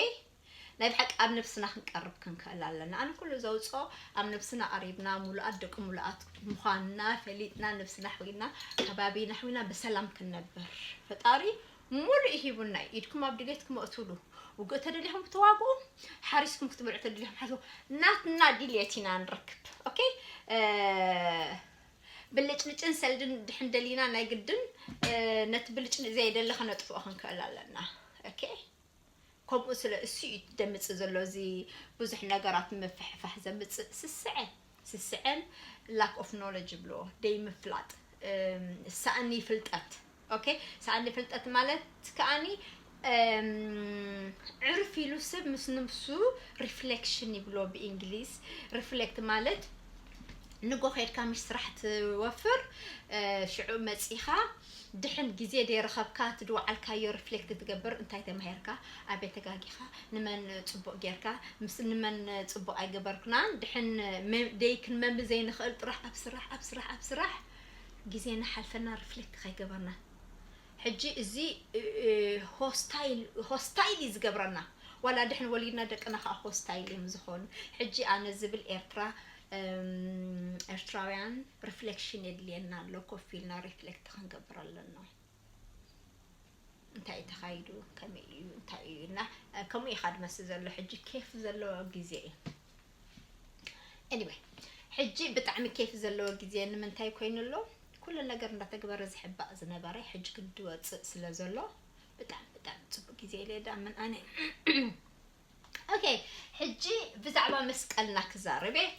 ናይ ብሓቂ ኣብ ነብስና ክንቀርብ ክንክእል ኣለና። ኣነ ኩሉ ዘውፅኦ ኣብ ነብስና ቀሪብና ሙሉኣት ደቂ ሙሉኣት ምዃንና ፈሊጥና ነብስና ኣሕዊና ከባቢና ኣሕዊና ብሰላም ክንነብር ፈጣሪ ሙሉእ ሂቡና እዩ። ኢድኩም ኣብ ድሌትኩም ኣእትውሉ። ውግእ ተደሊኹም ክትዋግኡ፣ ሓሪስኩም ክትበልዑ ተደሊኹም ሓስቡ። ናትና ድሌት ኢና ንረክብ። ኦኬ ብልጭልጭን ሰልድን ድሕን ደሊና ናይ ግድን ነቲ ብልጭልጭ ዘይደሊ ከነጥፍኦ ክንክእል ኣለና። ኦኬ ከምኡ ስለ እሱ እዩ ደምፅእ ዘሎ እዚ ብዙሕ ነገራት ምፍሕፋሕ ዘምፅእ ስስዐ ስስዐን lack of knowledge ይብልዎ ደይ ምፍላጥ ሳእኒ ፍልጠት ኦኬ ሳእኒ ፍልጠት ማለት ከዓኒ ዕርፍ ኢሉ ሰብ ምስ ነብሱ ሪፍሌክሽን ይብሎ ብእንግሊዝ። ሪፍሌክት ማለት ንጎ ከድካ ምሽ ስራሕ ትወፍር ሽዑ መፂኻ ድሕን ግዜ ደይረኸብካ እቲ ድወዓልካዮ ሪፍሌክት ትገብር እንታይ ተማሂርካ ኣበይ ተጋጊኻ ንመን ፅቡቕ ጌርካ ምስ ንመን ፅቡቕ ኣይገበርኩናን ድሕን ደይ ክንመምዝ ዘይንኽእል ጥራሕ ኣብ ስራሕ ኣብ ስራሕ ኣብ ስራሕ ግዜ ንሓልፈና ሪፍሌክት ከይገበርና ሕጂ እዚ ሆስታይል ሆስታይል እዩ ዝገብረና ዋላ ድሕን ወሊድና ደቅና ከዓ ሆስታይል እዮም ዝኾኑ ሕጂ ኣነ ዝብል ኤርትራ ኤርትራውያን ሪፍሌክሽን የድልየና ኣሎ ኮፍ ኢልና ሪፍሌክት ክንገብር ኣለና እንታይ ተኻይዱ ከመይ እዩ እንታይ እዩ እና ከምኡ ኢኻ ድመስል ዘሎ ሕጂ ኬፍ ዘለዎ ግዜ እዩ anyway ሕጂ ብጣዕሚ ኬፍ ዘለዎ ግዜ ንምንታይ ኮይኑ ኣሎ ኩሉ ነገር እንዳተግበረ ዝሕባእ ዝነበረ ሕጂ ግን ድወፅእ ስለ ዘሎ ብጣዕሚ ብጣዕሚ ፅቡቅ ግዜ ኢለ ዳምን ኣነ okay ሕጂ ብዛዕባ መስቀልና ክዛረብ እየ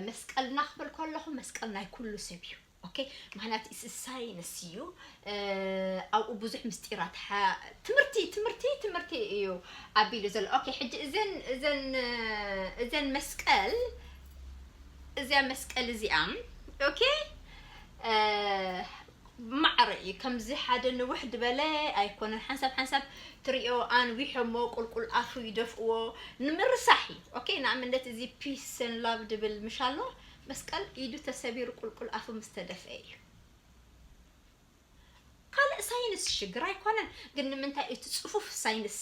መስቀልና ክብል ከለኹ መስቀል ናይ ኩሉ ሰብ እዩ okay ምክንያቱ ኢስ ሳይንስ እዩ ኣብኡ ብዙሕ ምስጢራት ትምህርቲ ትምህርቲ ትምህርቲ እዩ ኣቢሉ ዘሎ okay ሕጂ እዘን እዘን እዘን መስቀል እዚኣ መስቀል እዚኣ okay ማዕረ እዩ ከምዚ ሓደ ንውሕ ዝበለ ኣይኮነን ሓንሳብ ሓንሳብ ትሪኦ ኣንዊሖሞ ቁልቁል ኣፉ ይደፍእዎ ንምርሳሕ እዩ okay ንኣብነት እዚ peace and love ድብል ምሽ ኣሎ መስቀል ኢዱ ተሰቢሩ ቁልቁል ኣፉ ምስ ተደፍአ እዩ ካልእ ሳይንስ ሽግር ኣይኮነን ግን ንምንታይ እቲ ፅፉፍ ሳይንስ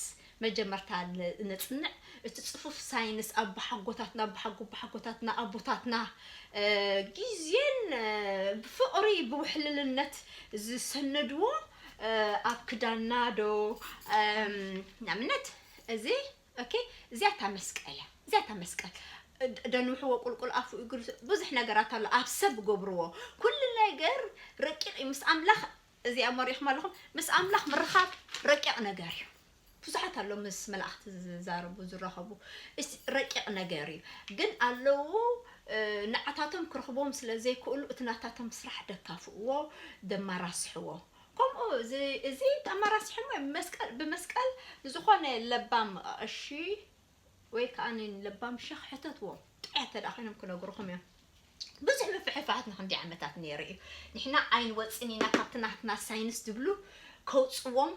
መጀመርታ ነፅንዕ እቲ ፅፉፍ ሳይንስ ኣቦሓጎታትና ኣቦሓጎ ኣቦሓጎታትና ኣቦታትና ግዜን ብፍቕሪ ብውሕልልነት ዝሰነድዎ ኣብ ክዳንና ዶ ንኣብነት እዚ okay እዚኣ እታ መስቀል እያ እዚኣ እታ መስቀል ደንውሕዎ፣ ቁልቁል ኣፉ እግሩ፣ ብዙሕ ነገራት ኣሎ ኣብ ሰብ ገብርዎ። ኩሉ ነገር ረቂቕ እዩ ምስ ኣምላኽ። እዚኣ መሪኽማ ኣለኹም፣ ምስ ኣምላኽ ምርኻብ ረቂቕ ነገር እዩ። ብዙሓት ኣሎ ምስ መላእኽቲ ዝዛረቡ ዝራኸቡ፣ ረቂቕ ነገር እዩ። ግን ኣለዉ ንዓታቶም ክረኽቦም ስለ ዘይክእሉ እቲ ናታቶም ስራሕ ደካፍእዎ፣ ደማራስሕዎ። ከምኡ እዚ ተማራስሕሞ ብመስቀል ብመስቀል ንዝኾነ ለባም ቀሺ ወይ ከዓ ንለባም ሸኽ ሕተትዎም። ጥዑያት ተደኣ ኮይኖም ክነግሩኹም እዮም። ብዙሕ ምፍሕፋሓት ንክንዲ ዓመታት ነይሩ እዩ። ንሕና ኣይንወፅን ኢና ካብቲ ናትና ሳይንስ ዝብሉ ከውፅዎም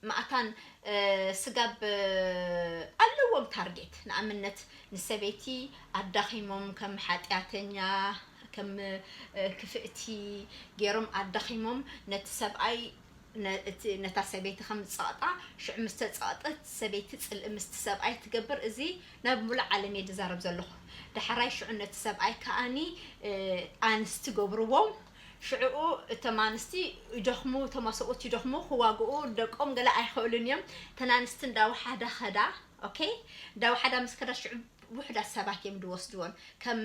ማእታን ስጋብ ኣለዎም ታርጌት። ንኣብነት ንሰበይቲ ኣዳኺሞም ከም ሓጢኣተኛ ከም ክፍእቲ ገይሮም ኣዳኺሞም ነቲ ሰብኣይ ነታ ሰበይቲ ከም ዝፀቕጣ ሽዑ ምስ ተፀቕጠት ሰበይቲ ፅልኢ ምስቲ ሰብኣይ ትገብር። እዚ ናብ ሙሉእ ዓለም እየ ዝዛረብ ዘለኹ። ዳሕራይ ሽዑ ነቲ ሰብኣይ ከኣኒ ኣንስቲ ገብርዎም። ሽዕኡ እቶም ኣንስቲ ይደኽሙ፣ እቶም ኣሰብኡት ይደኽሙ፣ ክዋግኡ ደቆም ገለ ኣይኽእሉን እዮም። እተን ኣንስቲ እንዳወሓዳ ኸዳ፣ ኦኬ፣ እንዳወሓዳ ምስ ከዳ ሽዑ ውሕዳት ሰባት እዮም ዝወስድዎን። ከም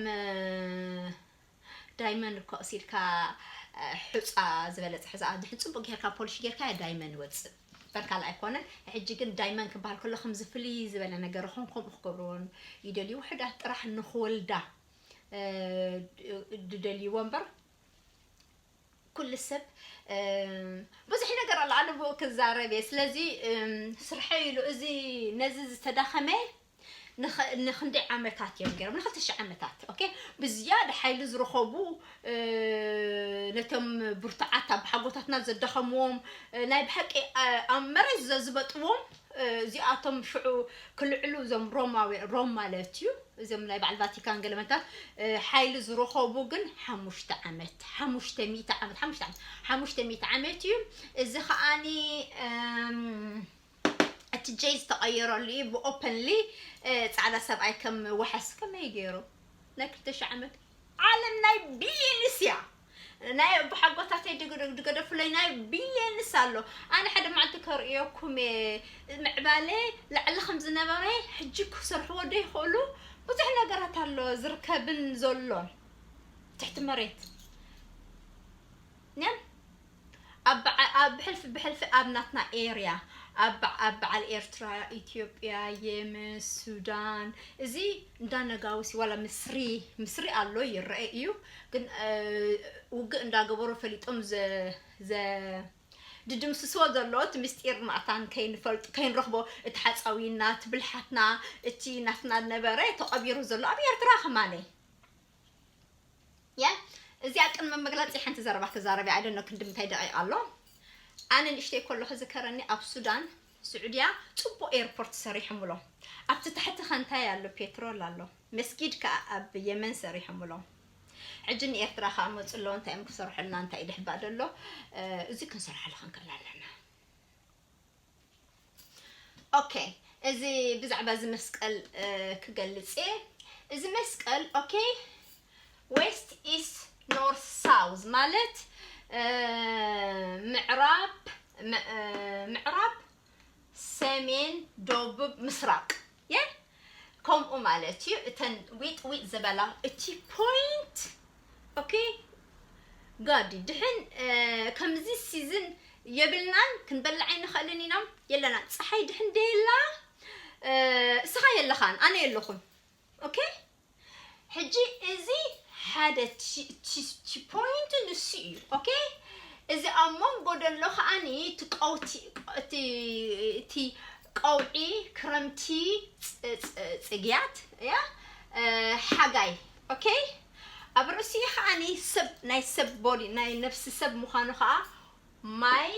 ዳይመንድ እኮ እሲልካ ሑፃ ዝበለፀ ሕዛ ድሕን ፅቡቅ ጌርካ ፖሊሽ ጌርካ ዳይመንድ ወፅእ በርካል ኣይኮነን። ሕጂ ግን ዳይመንድ ክበሃል ከሎ ከምዚ ፍልይ ዝበለ ነገር ኾን ከምኡ ክገብርዎን ይደልዩ። ውሕዳት ጥራሕ ንክወልዳ ድደልይዎ እምበር ኩሉ ሰብ ብዙሕ ነገር ኣሎ ኣነ ብኡ ክዛረብ እየ። ስለዚ ስርሐ ኢሉ እዚ ነዚ ዝተዳኸመ ንክንደይ ዓመታት እዮም ገይሮም ንክልተ ሽሕ ዓመታት ኦኬ ብዝያዳ ሓይሊ ዝረኸቡ ነቶም ብርቱዓት ኣቦሓጎታትና ዘዳኸምዎም ናይ ብሓቂ ኣብ መሬት ዘዝበጥዎም እዚኣቶም ሽዑ ክልዕሉ እዞም ሮማዊ ሮም ማለት እዩ እዞም ናይ በዓል ቫቲካን ገለመታት ሓይሊ ዝረኸቡ ግን ሓሙሽተ ዓመት ሓሙሽተ ሚእቲ ዓመት ሓሙሽተ ዓመት ሓሙሽተ ሚእቲ ዓመት እዩ። እዚ ከዓኒ እቲ ጀይ ዝተቐየረሉ እዩ ብኦፐንሊ ፃዕዳ ሰብኣይ ከም ወሓስ ከመይ ገይሩ ናይ ክልተ ሽሕ ዓመት ዓለም ናይ ቢሊየንስ እያ። ናይ ኣቦሓጎታተይ ድገደፉለይ ናይ ቢሊየንስ ኣሎ። ኣነ ሓደ መዓልቲ ከርእየኩም እየ ምዕባለ ላዕሊ ከም ዝነበረ ሕጂ ክሰርሕዎ ዶ ይኽእሉ ብዙሕ ነገራት ኣሎ ዝርከብን ዘሎ ትሕቲ መሬት ኒያም ኣብ ብዓ- ኣብ ብሕልፊ ብሕልፊ ኣብ ናትና ኤርያ ኣብ በዓ- ኣብ በዓል ኤርትራ ኢትዮጵያ የመን ሱዳን እዚ እንዳ ነጋውሲ ዋላ ምስሪ ምስሪ ኣሎ ይረአ እዩ ግን እ፣ ውግእ እንዳገበሩ ፈሊጦም ዘ ዘ ድድምስስዎ ዘሎ እቲ ምስጢር ማእታን ከይንፈልጥ ከይንረኽቦ እቲ ሓፃዊና እቲ ብልሓትና እቲ ናትና ነበረ ተቐቢሩ ዘሎ ኣብ ኤርትራ ከማነ ያ እዚኣ ቅድሚ መግለፂ ሓንቲ ዘረባ ተዛረቢ ኣይደኖ ክንዲ ምንታይ ደቂቕ ኣሎ ኣነ ንእሽተይ ከሎ ክዝከረኒ ኣብ ሱዳን ስዑድያ ፅቡቅ ኤርፖርት ሰሪሖምሎ ኣብቲ ታሕቲ ከንታይ ኣሎ ፔትሮል ኣሎ መስጊድ ከዓ ኣብ የመን ሰሪሖምሎ ሕጂ ንኤርትራ ከዓ መፁ ኣለዉ እንታይ እዮም ክሰርሑልና እንታይ ድሕባእ ደሎ እዚ ክንሰርሐሉ ክንክእል ኣለና ኦኬ እዚ ብዛዕባ እዚ መስቀል ክገልፅ እየ እዚ መስቀል ኦኬ west east north south ማለት ምዕራብ ምዕራብ ሰሜን ደቡብ ምስራቅ የ ከምኡ ማለት እዩ እተን ዊጥ ዊጥ ዝበላ እቲ point okay ጋዲ ድሕን ከምዚ season የብልናን ክንበልዕ ኣይንኽእልን ኢና የለና ፀሓይ ድሕን ደየላ እስኻ የለኻን ኣነ የለኹን okay ሕጂ እዚ ሓደ point ንሱ እዩ okay እዚ ኣብ መንጎ ደሎ ከዓኒ እቲ ቀውቲ እቲ ቀውዒ ክረምቲ ፅግያት እያ ሓጋይ okay ኣብ ርእሲኡ ከዓኒ ሰብ ናይ ሰብ body ናይ ነፍሲ ሰብ ምዃኑ ከዓ ማይ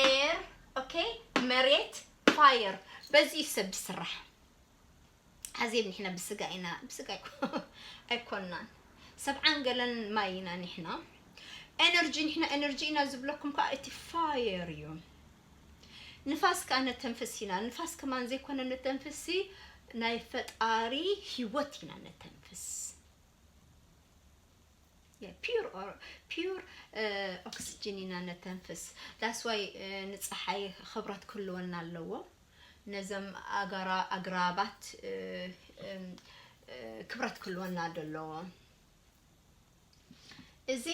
air okay መሬት fire በዚ እዩ ሰብ ዝስራሕ ኣዜብ ንሕና ብስጋ ኢና ብስጋ ኣይኮናን ሰብዓን ገለን ማይ ኢና ንሕና energy ንሕና energy ኢና ዝብለኩም ከዓ እቲ fire እዩ ንፋስ ከዓ ነተንፍስ ኢና ንፋስ ከማን ዘይኮነ ነተንፍሲ ናይ ፈጣሪ ህይወት ኢና ነተንፍስ pure pure oxygen ኢና ነተንፍስ that's why ንፀሓይ ክብረት ክህልወና ኣለዎ ነዘም ኣግራባት ክብረት ክህልወና ደለዎ። እዚ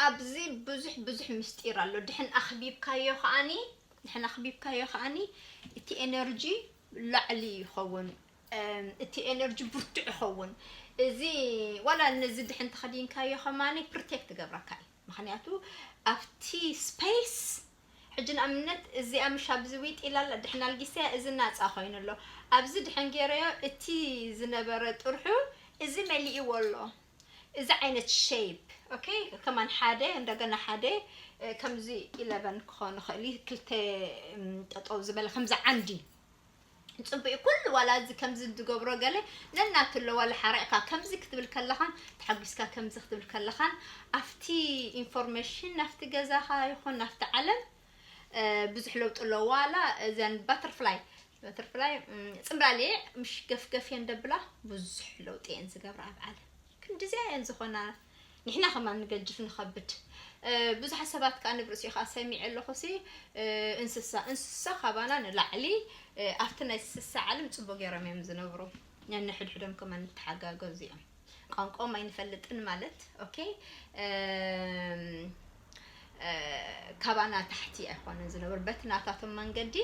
ኣብዚ ብዙሕ ብዙሕ ምስጢር ኣሎ። ድሕን ኣኽቢብካዮ ከዓኒ ድሕን ኣኽቢብካዮ ከዓኒ እቲ ኤነርጂ ላዕሊ ይኸውን። እቲ ኤነርጂ ብርቱዕ ይኸውን። እዚ ዋላ ነዚ ድሕን ተኸዲንካዮ ከማኒ ፕሮቴክት ትገብረካ እዩ። ምክንያቱ ኣብቲ ስፔስ ሕጂ ንኣብነት እዚኣ ምሽ ኣብዚ ዊጥ ኢላላ ድሕን ኣልጊሰያ እዚ ናፃ ኮይኑ ኣሎ። ኣብዚ ድሕን ገይረዮ እቲ ዝነበረ ጥርሑ እዚ መሊእዎ ኣሎ። እዚ ዓይነት ሼፕ ኦኬ። ከማን ሓደ እንደገና ሓደ ከምዚ ኢለቨን ክኾን ይኽእል እዩ። ክልተ ጠጠው ዝበለ ከምዚ ዓንዲ ፅቡቅ ኩሉ ዋላ እዚ ከምዚ ዝገብሮ ገለ ነናቱ ኣሎ። ዋላ ሓረቕካ ከምዚ ክትብል ከለኻን ተሓጒስካ ከምዚ ክትብል ከለኻን ኣብቲ ኢንፎርሜሽን ናብቲ ገዛኻ ይኹን ናብቲ ዓለም ብዙሕ ለውጢ ኣለዎ። ዋላ እዘን ባተርፍላይ ባተርፍላይ ፅምብላሊዕ ምሽ ገፍገፍ እየን ደብላ ብዙሕ ለውጢ እየን ዝገብራ ኣብ ዓለም። ክንድዚኣ እየን ዝኾና። ንሕና ከማን ንገጅፍ ንኸብድ ብዙሓት ሰባት ከዓ ንብርእሲ ከዓ ሰሚዐ ኣለኹ ሲ እንስሳ እንስሳ ካባና ንላዕሊ ኣብቲ ናይ እንስሳ ዓለም ፅቡቅ ገይሮም እዮም ዝነብሩ። ነንሕድሕዶም ከማን ንተሓጋገዙ እዮም። ቋንቋኦም ኣይንፈልጥን ማለት ኦኬ። ካባና ታሕቲ ኣይኮነን ዝነብሩ በቲ ናታቶም መንገዲ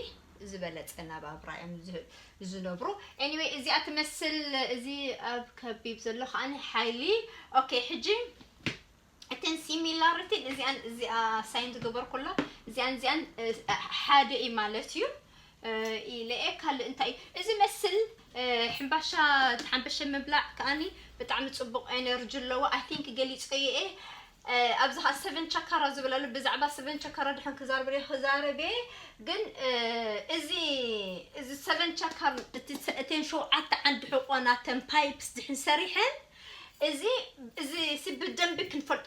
ዝበለፀ ናባብራ እዮም ዝነብሩ። Anyway እዚኣ ትመስል። እዚ ኣብ ከቢብ ዘሎ ከዓኒ ሓይሊ ኦኬ። ሕጂ እተን ሲሚላሪቲን እዚኣን እዚኣ ሳይን ዝገበርኩላ እዚኣን እዚኣን ሓደ እዩ ማለት እዩ። ኢለኤ ካልእ እንታይ እዩ እዚ መስል? ሕምባሻ ተሓንበሸ ምብላዕ ከዓኒ ብጣዕሚ ፅቡቅ ኤነርጂ ኣለዎ። I think ገሊፀዮ እየ። ኣብዚ ከዓ ሰቨን ቻካራ ዝብል ኣሎ። ብዛዕባ ሰቨን ቻካራ ድሕን ክዛርብ እየ ክዛረብ እየ። ግን እዚ እዚ ሰቨን ቻካር እተን ሸውዓተ ዓንዲ ሕቆናተን ፓይፕስ ድሕን ሰሪሐን እዚ እዚ ብደንቢ ክንፈልጦ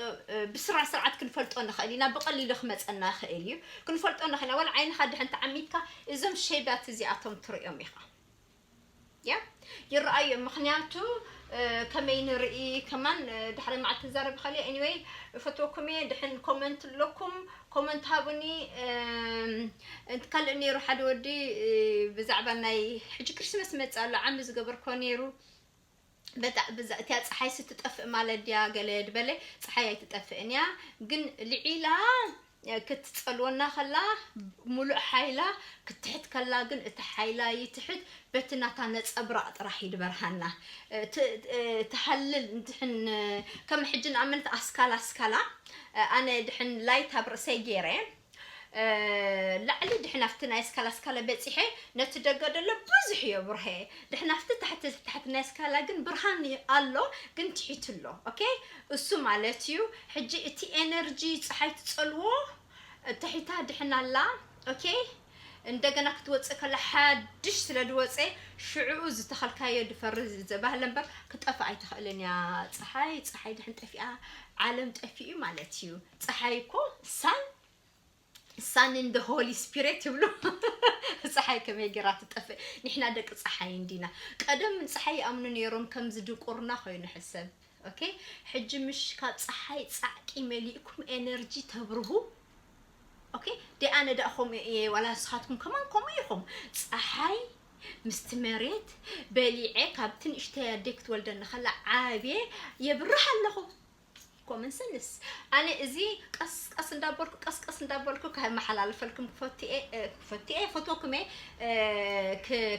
ብስራ ስርዓት ክንፈልጦ ንኽእል ኢና። ብቐሊሉ ክመፀና ይኽእል እዩ። ክንፈልጦ ንኽእል ኢና። ዋላ ዓይንኻ ድሕን ተዓሚትካ እዞም ሸይባት እዚኣቶም ትርእዮም ኢኻ። ያ ይረኣዩ። ምኽንያቱ ከመይ ንርኢ ከማን ድሕሪ መዓልቲ ክዛረብ ይኽእል እየ። Anyway ፈትወኩም እየ። ድሕን ኮመንት ኣለኩም ኮመንት ሃቡኒ። ካልእ ነይሩ ሓደ ወዲ ብዛዕባ ናይ ሕጂ ክርስመስ መፅእ ኣሎ ዓሚ ዝገበርኮ ነይሩ። በጣ ብዛ እቲያ ፀሓይ ስትጠፍእ ማለት ድያ ገለ ድበለ። ፀሓይ ኣይትጠፍእን እያ ግን ልዒላ ክትፀልወና ከላ ሙሉእ ሓይላ ክትሕት ከላ ግን እቲ ሓይላ ይትሕት በቲ ናታ ነፀብራቕ ጥራሕ እዩ ድበርሃና። ትሃልል እንድሕን ከም ሕጂ ንኣመነት ኣስካላ ኣስካላ ኣነ ድሕን ላይት ኣብ ርእሰይ ገይረ ላዕሊ ድሕን ኣብቲ ናይ ስካላ ስካላ በፂሐ ነቲ ደገ ደሎ ብዙሕ እዮ ብርሀ ድሕን ኣብቲ ታሕቲ ታሕቲ ናይ ስካላ ግን ብርሃን ኣሎ ግን ትሒቱ ኣሎ። ኦኬ እሱ ማለት እዩ። ሕጂ እቲ ኤነርጂ ፀሓይ ትፀልዎ ትሒታ ድሕን ኣላ። ኦኬ እንደገና ክትወፅእ ከላ ሓድሽ ስለ ድወፀ ሽዕኡ ዝተኸልካዮ ድፈርዝ ዘባህለ እምበር ክጠፍእ ኣይትኽእልን እያ። ፀሓይ ፀሓይ ድሕን ጠፊኣ ዓለም ጠፊኡ ማለት እዩ። ፀሓይ እኮ ሳን ሳንን ደ ሆሊ ስፒሪት ይብሉ። ፀሓይ ከመይ ገይራ ትጠፍእ? ንሕና ደቂ ፀሓይ እንዲና። ቀደም ፀሓይ ይኣምኑ ነይሮም ከምዚ ድቁርና ኮይኑ ሕሰብ። ኦኬ ሕጂ ምሽ ካብ ፀሓይ ፃዕቂ መሊእኩም ኤነርጂ ተብርሁ። ኦኬ ደኣ ኣነ ደኣ ከምኡ እየ ዋላ ንስኻትኩም ከማን ከምኡ ኢኹም። ፀሓይ ምስቲ መሬት በሊዐ ካብቲ ንእሽተይ ኣደይ ክትወልደኒ ከላ ዓብየ የብርህ ኣለኹ። ኮመን ሰንስ ኣነ እዚ ቀስ ቀስ እንዳበልኩ ቀስ ቀስ እንዳበልኩ ከመሓላልፈልኩም ክፈቱ እየ ክፈቱ እየ ፈትወኩም እየ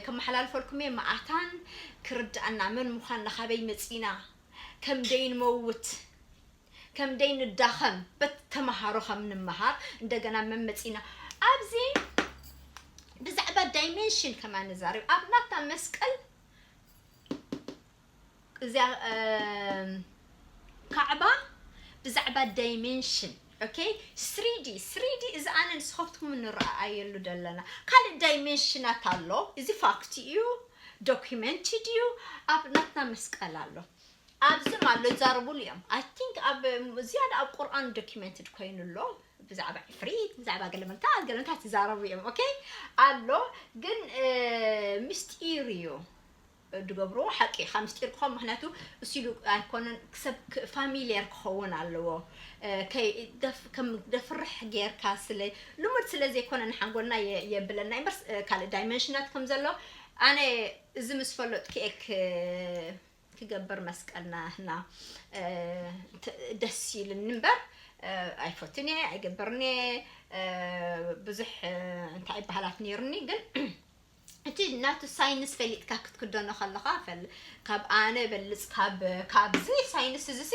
ከመሓላልፈልኩም እየ። መኣታን ክርድኣና መን ምዃንና ካበይ መፂና ከም ደይ ንመውት ከም ደይ ንዳኸም በት ተምሃሮ ከም ንምሃር እንደገና መመፂና ኣብዚ ብዛዕባ ዳይሜንሽን ከማ ንዛረብ ኣብ ናታ መስቀል እዚኣ ካዕባ ብዛዕባ ዳይሜንሽን ኦኬ ስሪዲ ስሪዲ እዚ ኣነ ንስኸፍትኩም ንረኣየሉ ደለና ካልእ ዳይሜንሽናት ኣሎ። እዚ ፋክት እዩ። ዶኪመንትድ እዩ። ኣብ ናትና መስቀል ኣሎ። ኣብዚም ኣሎ ይዛረቡሉ እዮም። I think ኣብ ዝያዳ ኣብ ቁርኣን ዶኪመንትድ ኮይኑ ኣሎ። ብዛዕባ ዕፍሪት ብዛዕባ ገለመንታት ገለመንታት ይዛረቡ እዮም። ኦኬ ኣሎ ግን ምስጢር እዩ። ድገብርዎ ሓቂ ካብ ምስጢር ክኾን ምክንያቱ እሱ ኢሉ ኣይኮነን ክሰብ ፋሚሊየር ክኸውን ኣለዎ። ከም ደፍርሕ ጌርካ ስለ ልሙድ ስለ ዘይኮነ ንሓንጎልና የ- የብለና እምበር፣ እ፣ ካልእ ዳይመንሽናት ከም ዘሎ ኣነ እዚ ምስ ፈለጥኩ እየ ክ- ክገብር መስቀልና ህና፣ እ፣ ት- ደስ ኢልኒ እምበር፣ እ፣ ኣይፈትን እየ ኣይገብርን እየ። እ፣ ብዙሕ፣ እ፣ እንታይ ባህላት ነይሩኒ። ግን እቲ ናቱ ሳይንስ ፈሊጥካ ክትክደኖ ከለኻ ፈል ካብ ኣነ በልፅ ካብ ካብዚ ሳይንስ እዚሲ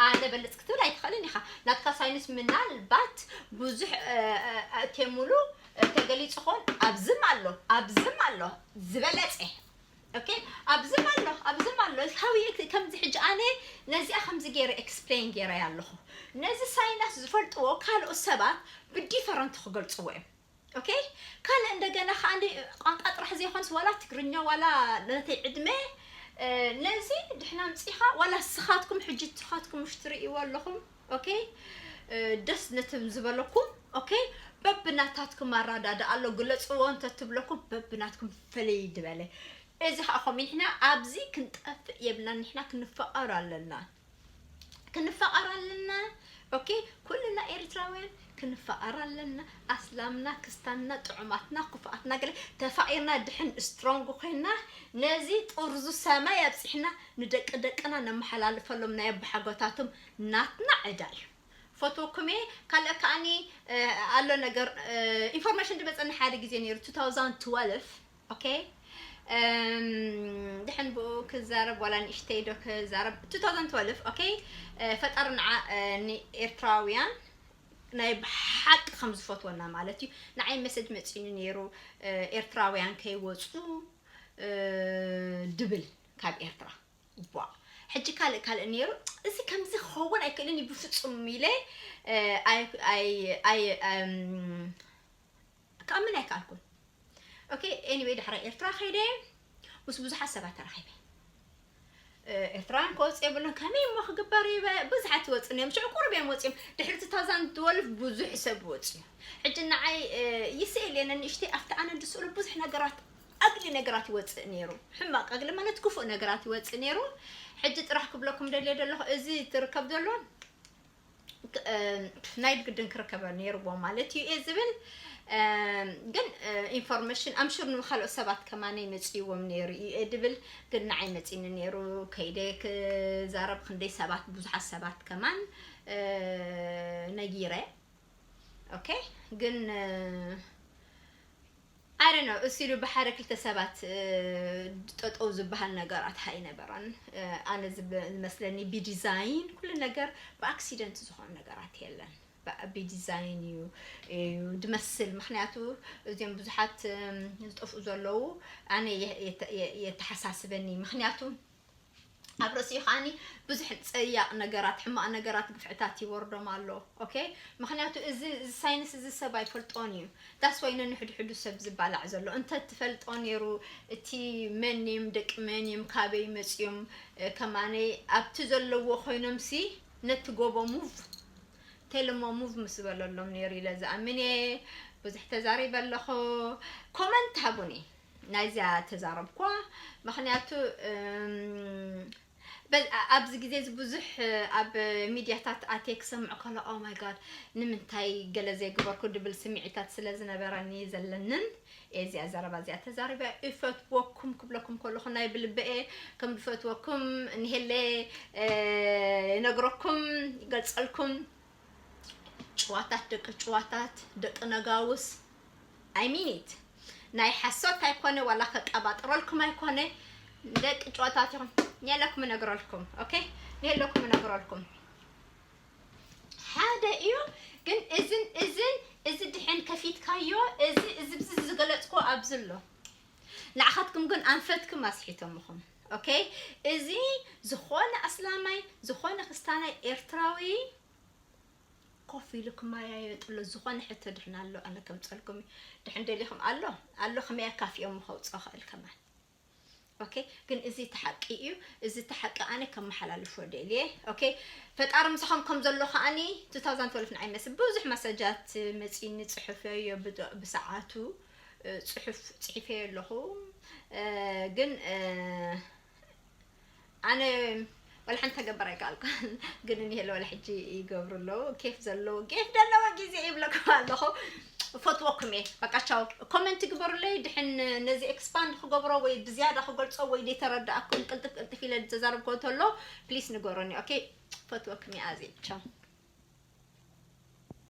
ኣነ በልፅ ክትብል ኣይትኽእልን ኢኻ። ናትካ ሳይንስ ምናልባት ብዙሕ፣ እ፣ እ፣ ኣእቴሙሉ፣ እ፣ ተገሊፁ ኾን ኣብዝም ኣሎ ኣብዝም ኣሎ ዝበለፀ። ኦኬ፣ ኣብዝም ኣሎ ኣብዝም ኣሎ። How you ከምዚ ሕጂ ኣነ ነዚኣ ከምዚ ገይረ ኤክስፕሌን ገይረ ኣለኹ። ነዚ ሳይንስ ዝፈልጥዎ ካልኦት ሰባት ብዲፈረንት ክገልፅዎ እዮም። ኦኬ፣ ካልእ እንደገና ከዓ ቋንቋ ጥራሕ ዘይኮንስ ዋላ ትግርኛ ዋላ ነተይ ዕድመ፣ እ፣ ነዚ ድሕና ምፂኻ ዋላ ስኻትኩም ሕጂ ትኻትኩም ውሽ ትርእይዎ ኣለኹም። ኦኬ፣ እ፣ ደስ ነቶም ዝበለኩም። ኦኬ፣ በብናታትኩም ኣራዳዳ ኣሎ ግለፅዎ እንተትብለኩም በብናትኩም ፍልይ ድበለ። እዚ ከዓ ከምኡ ንሕና ኣብዚ ክንጠፍእ የብልና። ንሕና ክንፈቐር ኣለና። ክንፈቐር ኣለና። ኦኬ፣ ኩልና ኤርትራውያን ክንፈቐር ኣለና። ኣስላምና ክስታንና ጥዑማትና ክፉኣትና ገለ ተፋቒርና ድሕን ስትሮንግ ኮይና ነዚ ጥርዙ ሰማይ ኣብፂሕና ንደቂ ደቅና ነመሓላልፈሎም ናይ ኣቦሓጎታቶም ናትና ዕዳ እዩ። ፈትወኩም እየ። ካልእ ከዓኒ ኣሎ ነገር ኢንፎርሜሽን ድመፀኒ ሓደ ግዜ ነይሩ two thousand twelve። ኦኬ፣ ድሕን ብኡ ክዛረብ ዋላ ንእሽተይ ዶ ክዛረብ two thousand twelve። ኦኬ፣ ፈጣሪ ንዓ ንኤርትራውያን ናይ ብሓቂ ከም ዝፈትወና ማለት እዩ። ንዓይ መሰጅ መፂኒ ነይሩ፣ ኤርትራውያን ከይወፁ ድብል ካብ ኤርትራ። ዋ፣ ሕጂ ካልእ ካልእ ነይሩ። እዚ ከምዚ ክኸውን ኣይክእልን እዩ ብፍጹም ኢለ፣ ኣይ ኣይ ኣይ ክኣምን ኣይከኣልኩን። ኦኬ፣ ኤኒወይ ድሕሪ ኤርትራ ከይደ ምስ ብዙሓት ሰባት ተራኺበ። ኤርትራውያን ክወፁ የብሉን፣ ከመይ እሞ ክግበር እዩ? ብዙሓት ይወፁ እዮም። ሽዑ ቁሩብ እዮም ወፂኦም። ድሕሪ two thousand twelve ብዙሕ ሰብ ወፂኡ። ሕጂ ንዓይ ይስእል እየ፣ ንእሽተይ ኣብቲ ኣነ ዝስእሉ ብዙሕ ነገራት ኣግሊ ነገራት ይወፅእ ነይሩ። ሕማቕ ኣግሊ ማለት ክፉእ ነገራት ይወፅእ ነይሩ። ሕጂ ጥራሕ ክብለኩም ደልየ ዘለኹ፣ እዚ ትርከብ ዘሎ ናይ ብግድን ክርከበ ነይርዎ ማለት እዩ እየ ዝብል። ግን ኢንፎርሜሽን ኣምሹር ንካልኦት ሰባት ከማነይ መፅይዎም ነይሩ እዩ እየ ድብል። ግን ንዓይ መፂኒ ነይሩ። ከይደ ክዛረብ ክንደይ ሰባት፣ ብዙሓት ሰባት ከማን ነጊረ። ኦኬ፣ ግን I don't know፣ እሱ ኢሉ ብሓደ ክልተ ሰባት ጠጠው ዝበሃል ነገራት ኣይነበረን። ኣነ ዝመስለኒ ብዲዛይን ኩሉ ነገር ብኣክሲደንት ዝኾነ ነገራት የለን። ብዲዛይን እዩ እዩ ድመስል። ምክንያቱ እዚኦም ብዙሓት ዝጠፍኡ ዘለዉ ኣነ የተሓሳስበኒ። ምክንያቱ ኣብ ርእሲኡ ከዓኒ ብዙሕ ጸያቕ ነገራት፣ ሕማቕ ነገራት፣ ግፍዕታት ይወርዶም ኣሎ። ኦኬ፣ ምክንያቱ እዚ እዚ ሳይንስ እዚ ሰብ ኣይፈልጦን እዩ። ዳስ ዋይ ነንሕድሕዱ ሰብ ዝባላዕ ዘሎ። እንተ ትፈልጦ ነይሩ እቲ መን እዮም፣ ደቂ መን እዮም፣ ካበይ መጽዮም፣ ከማነይ ኣብቲ ዘለዎ ኮይኖም ሲ ነቲ ጎቦ ሙቭ ቴልሞ ሙቭ ምስ በለሎም ነይሩ ኢለ ዝኣምን እየ። ብዙሕ ተዛሪበ ኣለኹ። ኮመንት ሃቡኒ። ናይዚኣ ተዛረብኳ። ምክንያቱ ኣብዚ ግዜ እዚ ብዙሕ ኣብ ሚድያታት ኣትየ ክሰምዕ ከሎ ኦ ማይ ጋድ ንምንታይ ገለ ዘይግበርኩ ድብል ስምዒታት ስለ ዝነበረኒ ዘለንን እዚኣ ዘረባ እዚኣ ተዛሪበ። ይፈትወኩም ክብለኩም ከለኹ ናይ ብልበኤ ከም ዝፈትወኩም ንሄለ ይነግረኩም ይገልፀልኩም። ጭዋታት ደቂ ጭዋታት ደቂ ነጋውስ I mean it። ናይ ሓሶት ኣይኮነ ዋላ ከቀባጥረልኩም ኣይኮነ። ደቂ ጨዋታት ኢኹም። ንየለኩም እነግረልኩም። ኦኬ፣ ንየለኩም እነግረልኩም። ሓደ እዩ ግን እዝን እዝን እዚ ድሕን ከፊትካዮ እዚ እዚ ብዚ ዝገለጽኩ ኣብዚ ኣሎ። ንዓኻትኩም ግን ኣንፈትኩም ኣስሒቶምኹም። ኦኬ፣ እዚ ዝኾነ ኣስላማይ ዝኾነ ክስታናይ ኤርትራዊ ኮፍ ኢሉ ክመያየጥሎ ዝኾነ ሕቶ ድሕን ኣሎ ኣነ ከምፀልኩም እዩ። ድሕን ደሊኹም ኣሎ ኣሎ ከመይ ኣካፊኦም ከውፅኦ ክእል ከማን። ኦኬ፣ ግን እዚ እቲ ሓቂ እዩ። እዚ እቲ ሓቂ ኣነ ከመሓላልፎ ደልየ። ኦኬ፣ ፈጣሪ ምሳኹም ከም ዘሎ ከዓኒ two thousand twelve ንዓይ መስል ብዙሕ መሰጃት መፂኒ ፅሑፈዮ ብሰዓቱ ፅሑፍ ፅሒፈዮ ኣለኹ። ግን ኣነ ወላ ሓንቲ ተገበር ኣይከኣልኩን። ግን እኒሄለ ወላ ሕጂ ይገብሩ ኣለዉ። ኬፍ ዘለዎ ኬፍ ዘለዎ ግዜ ይብለኩም ኣለኹ። ፈትወኩም እየ። በቃ ቻው። ኮመንት ግበሩለይ፣ ድሕን ነዚ ኤክስፓንድ ክገብሮ ወይ ብዝያዳ ክገልጾ ወይ ዘይተረዳእኩም ቅልጥፍ ቅልጥፍ ኢለ ዝዛረብኮ እንተሎ ፕሊስ ንገሩኒ። ኦኬ፣ ፈትወኩም እየ ኣዝየ። ቻው።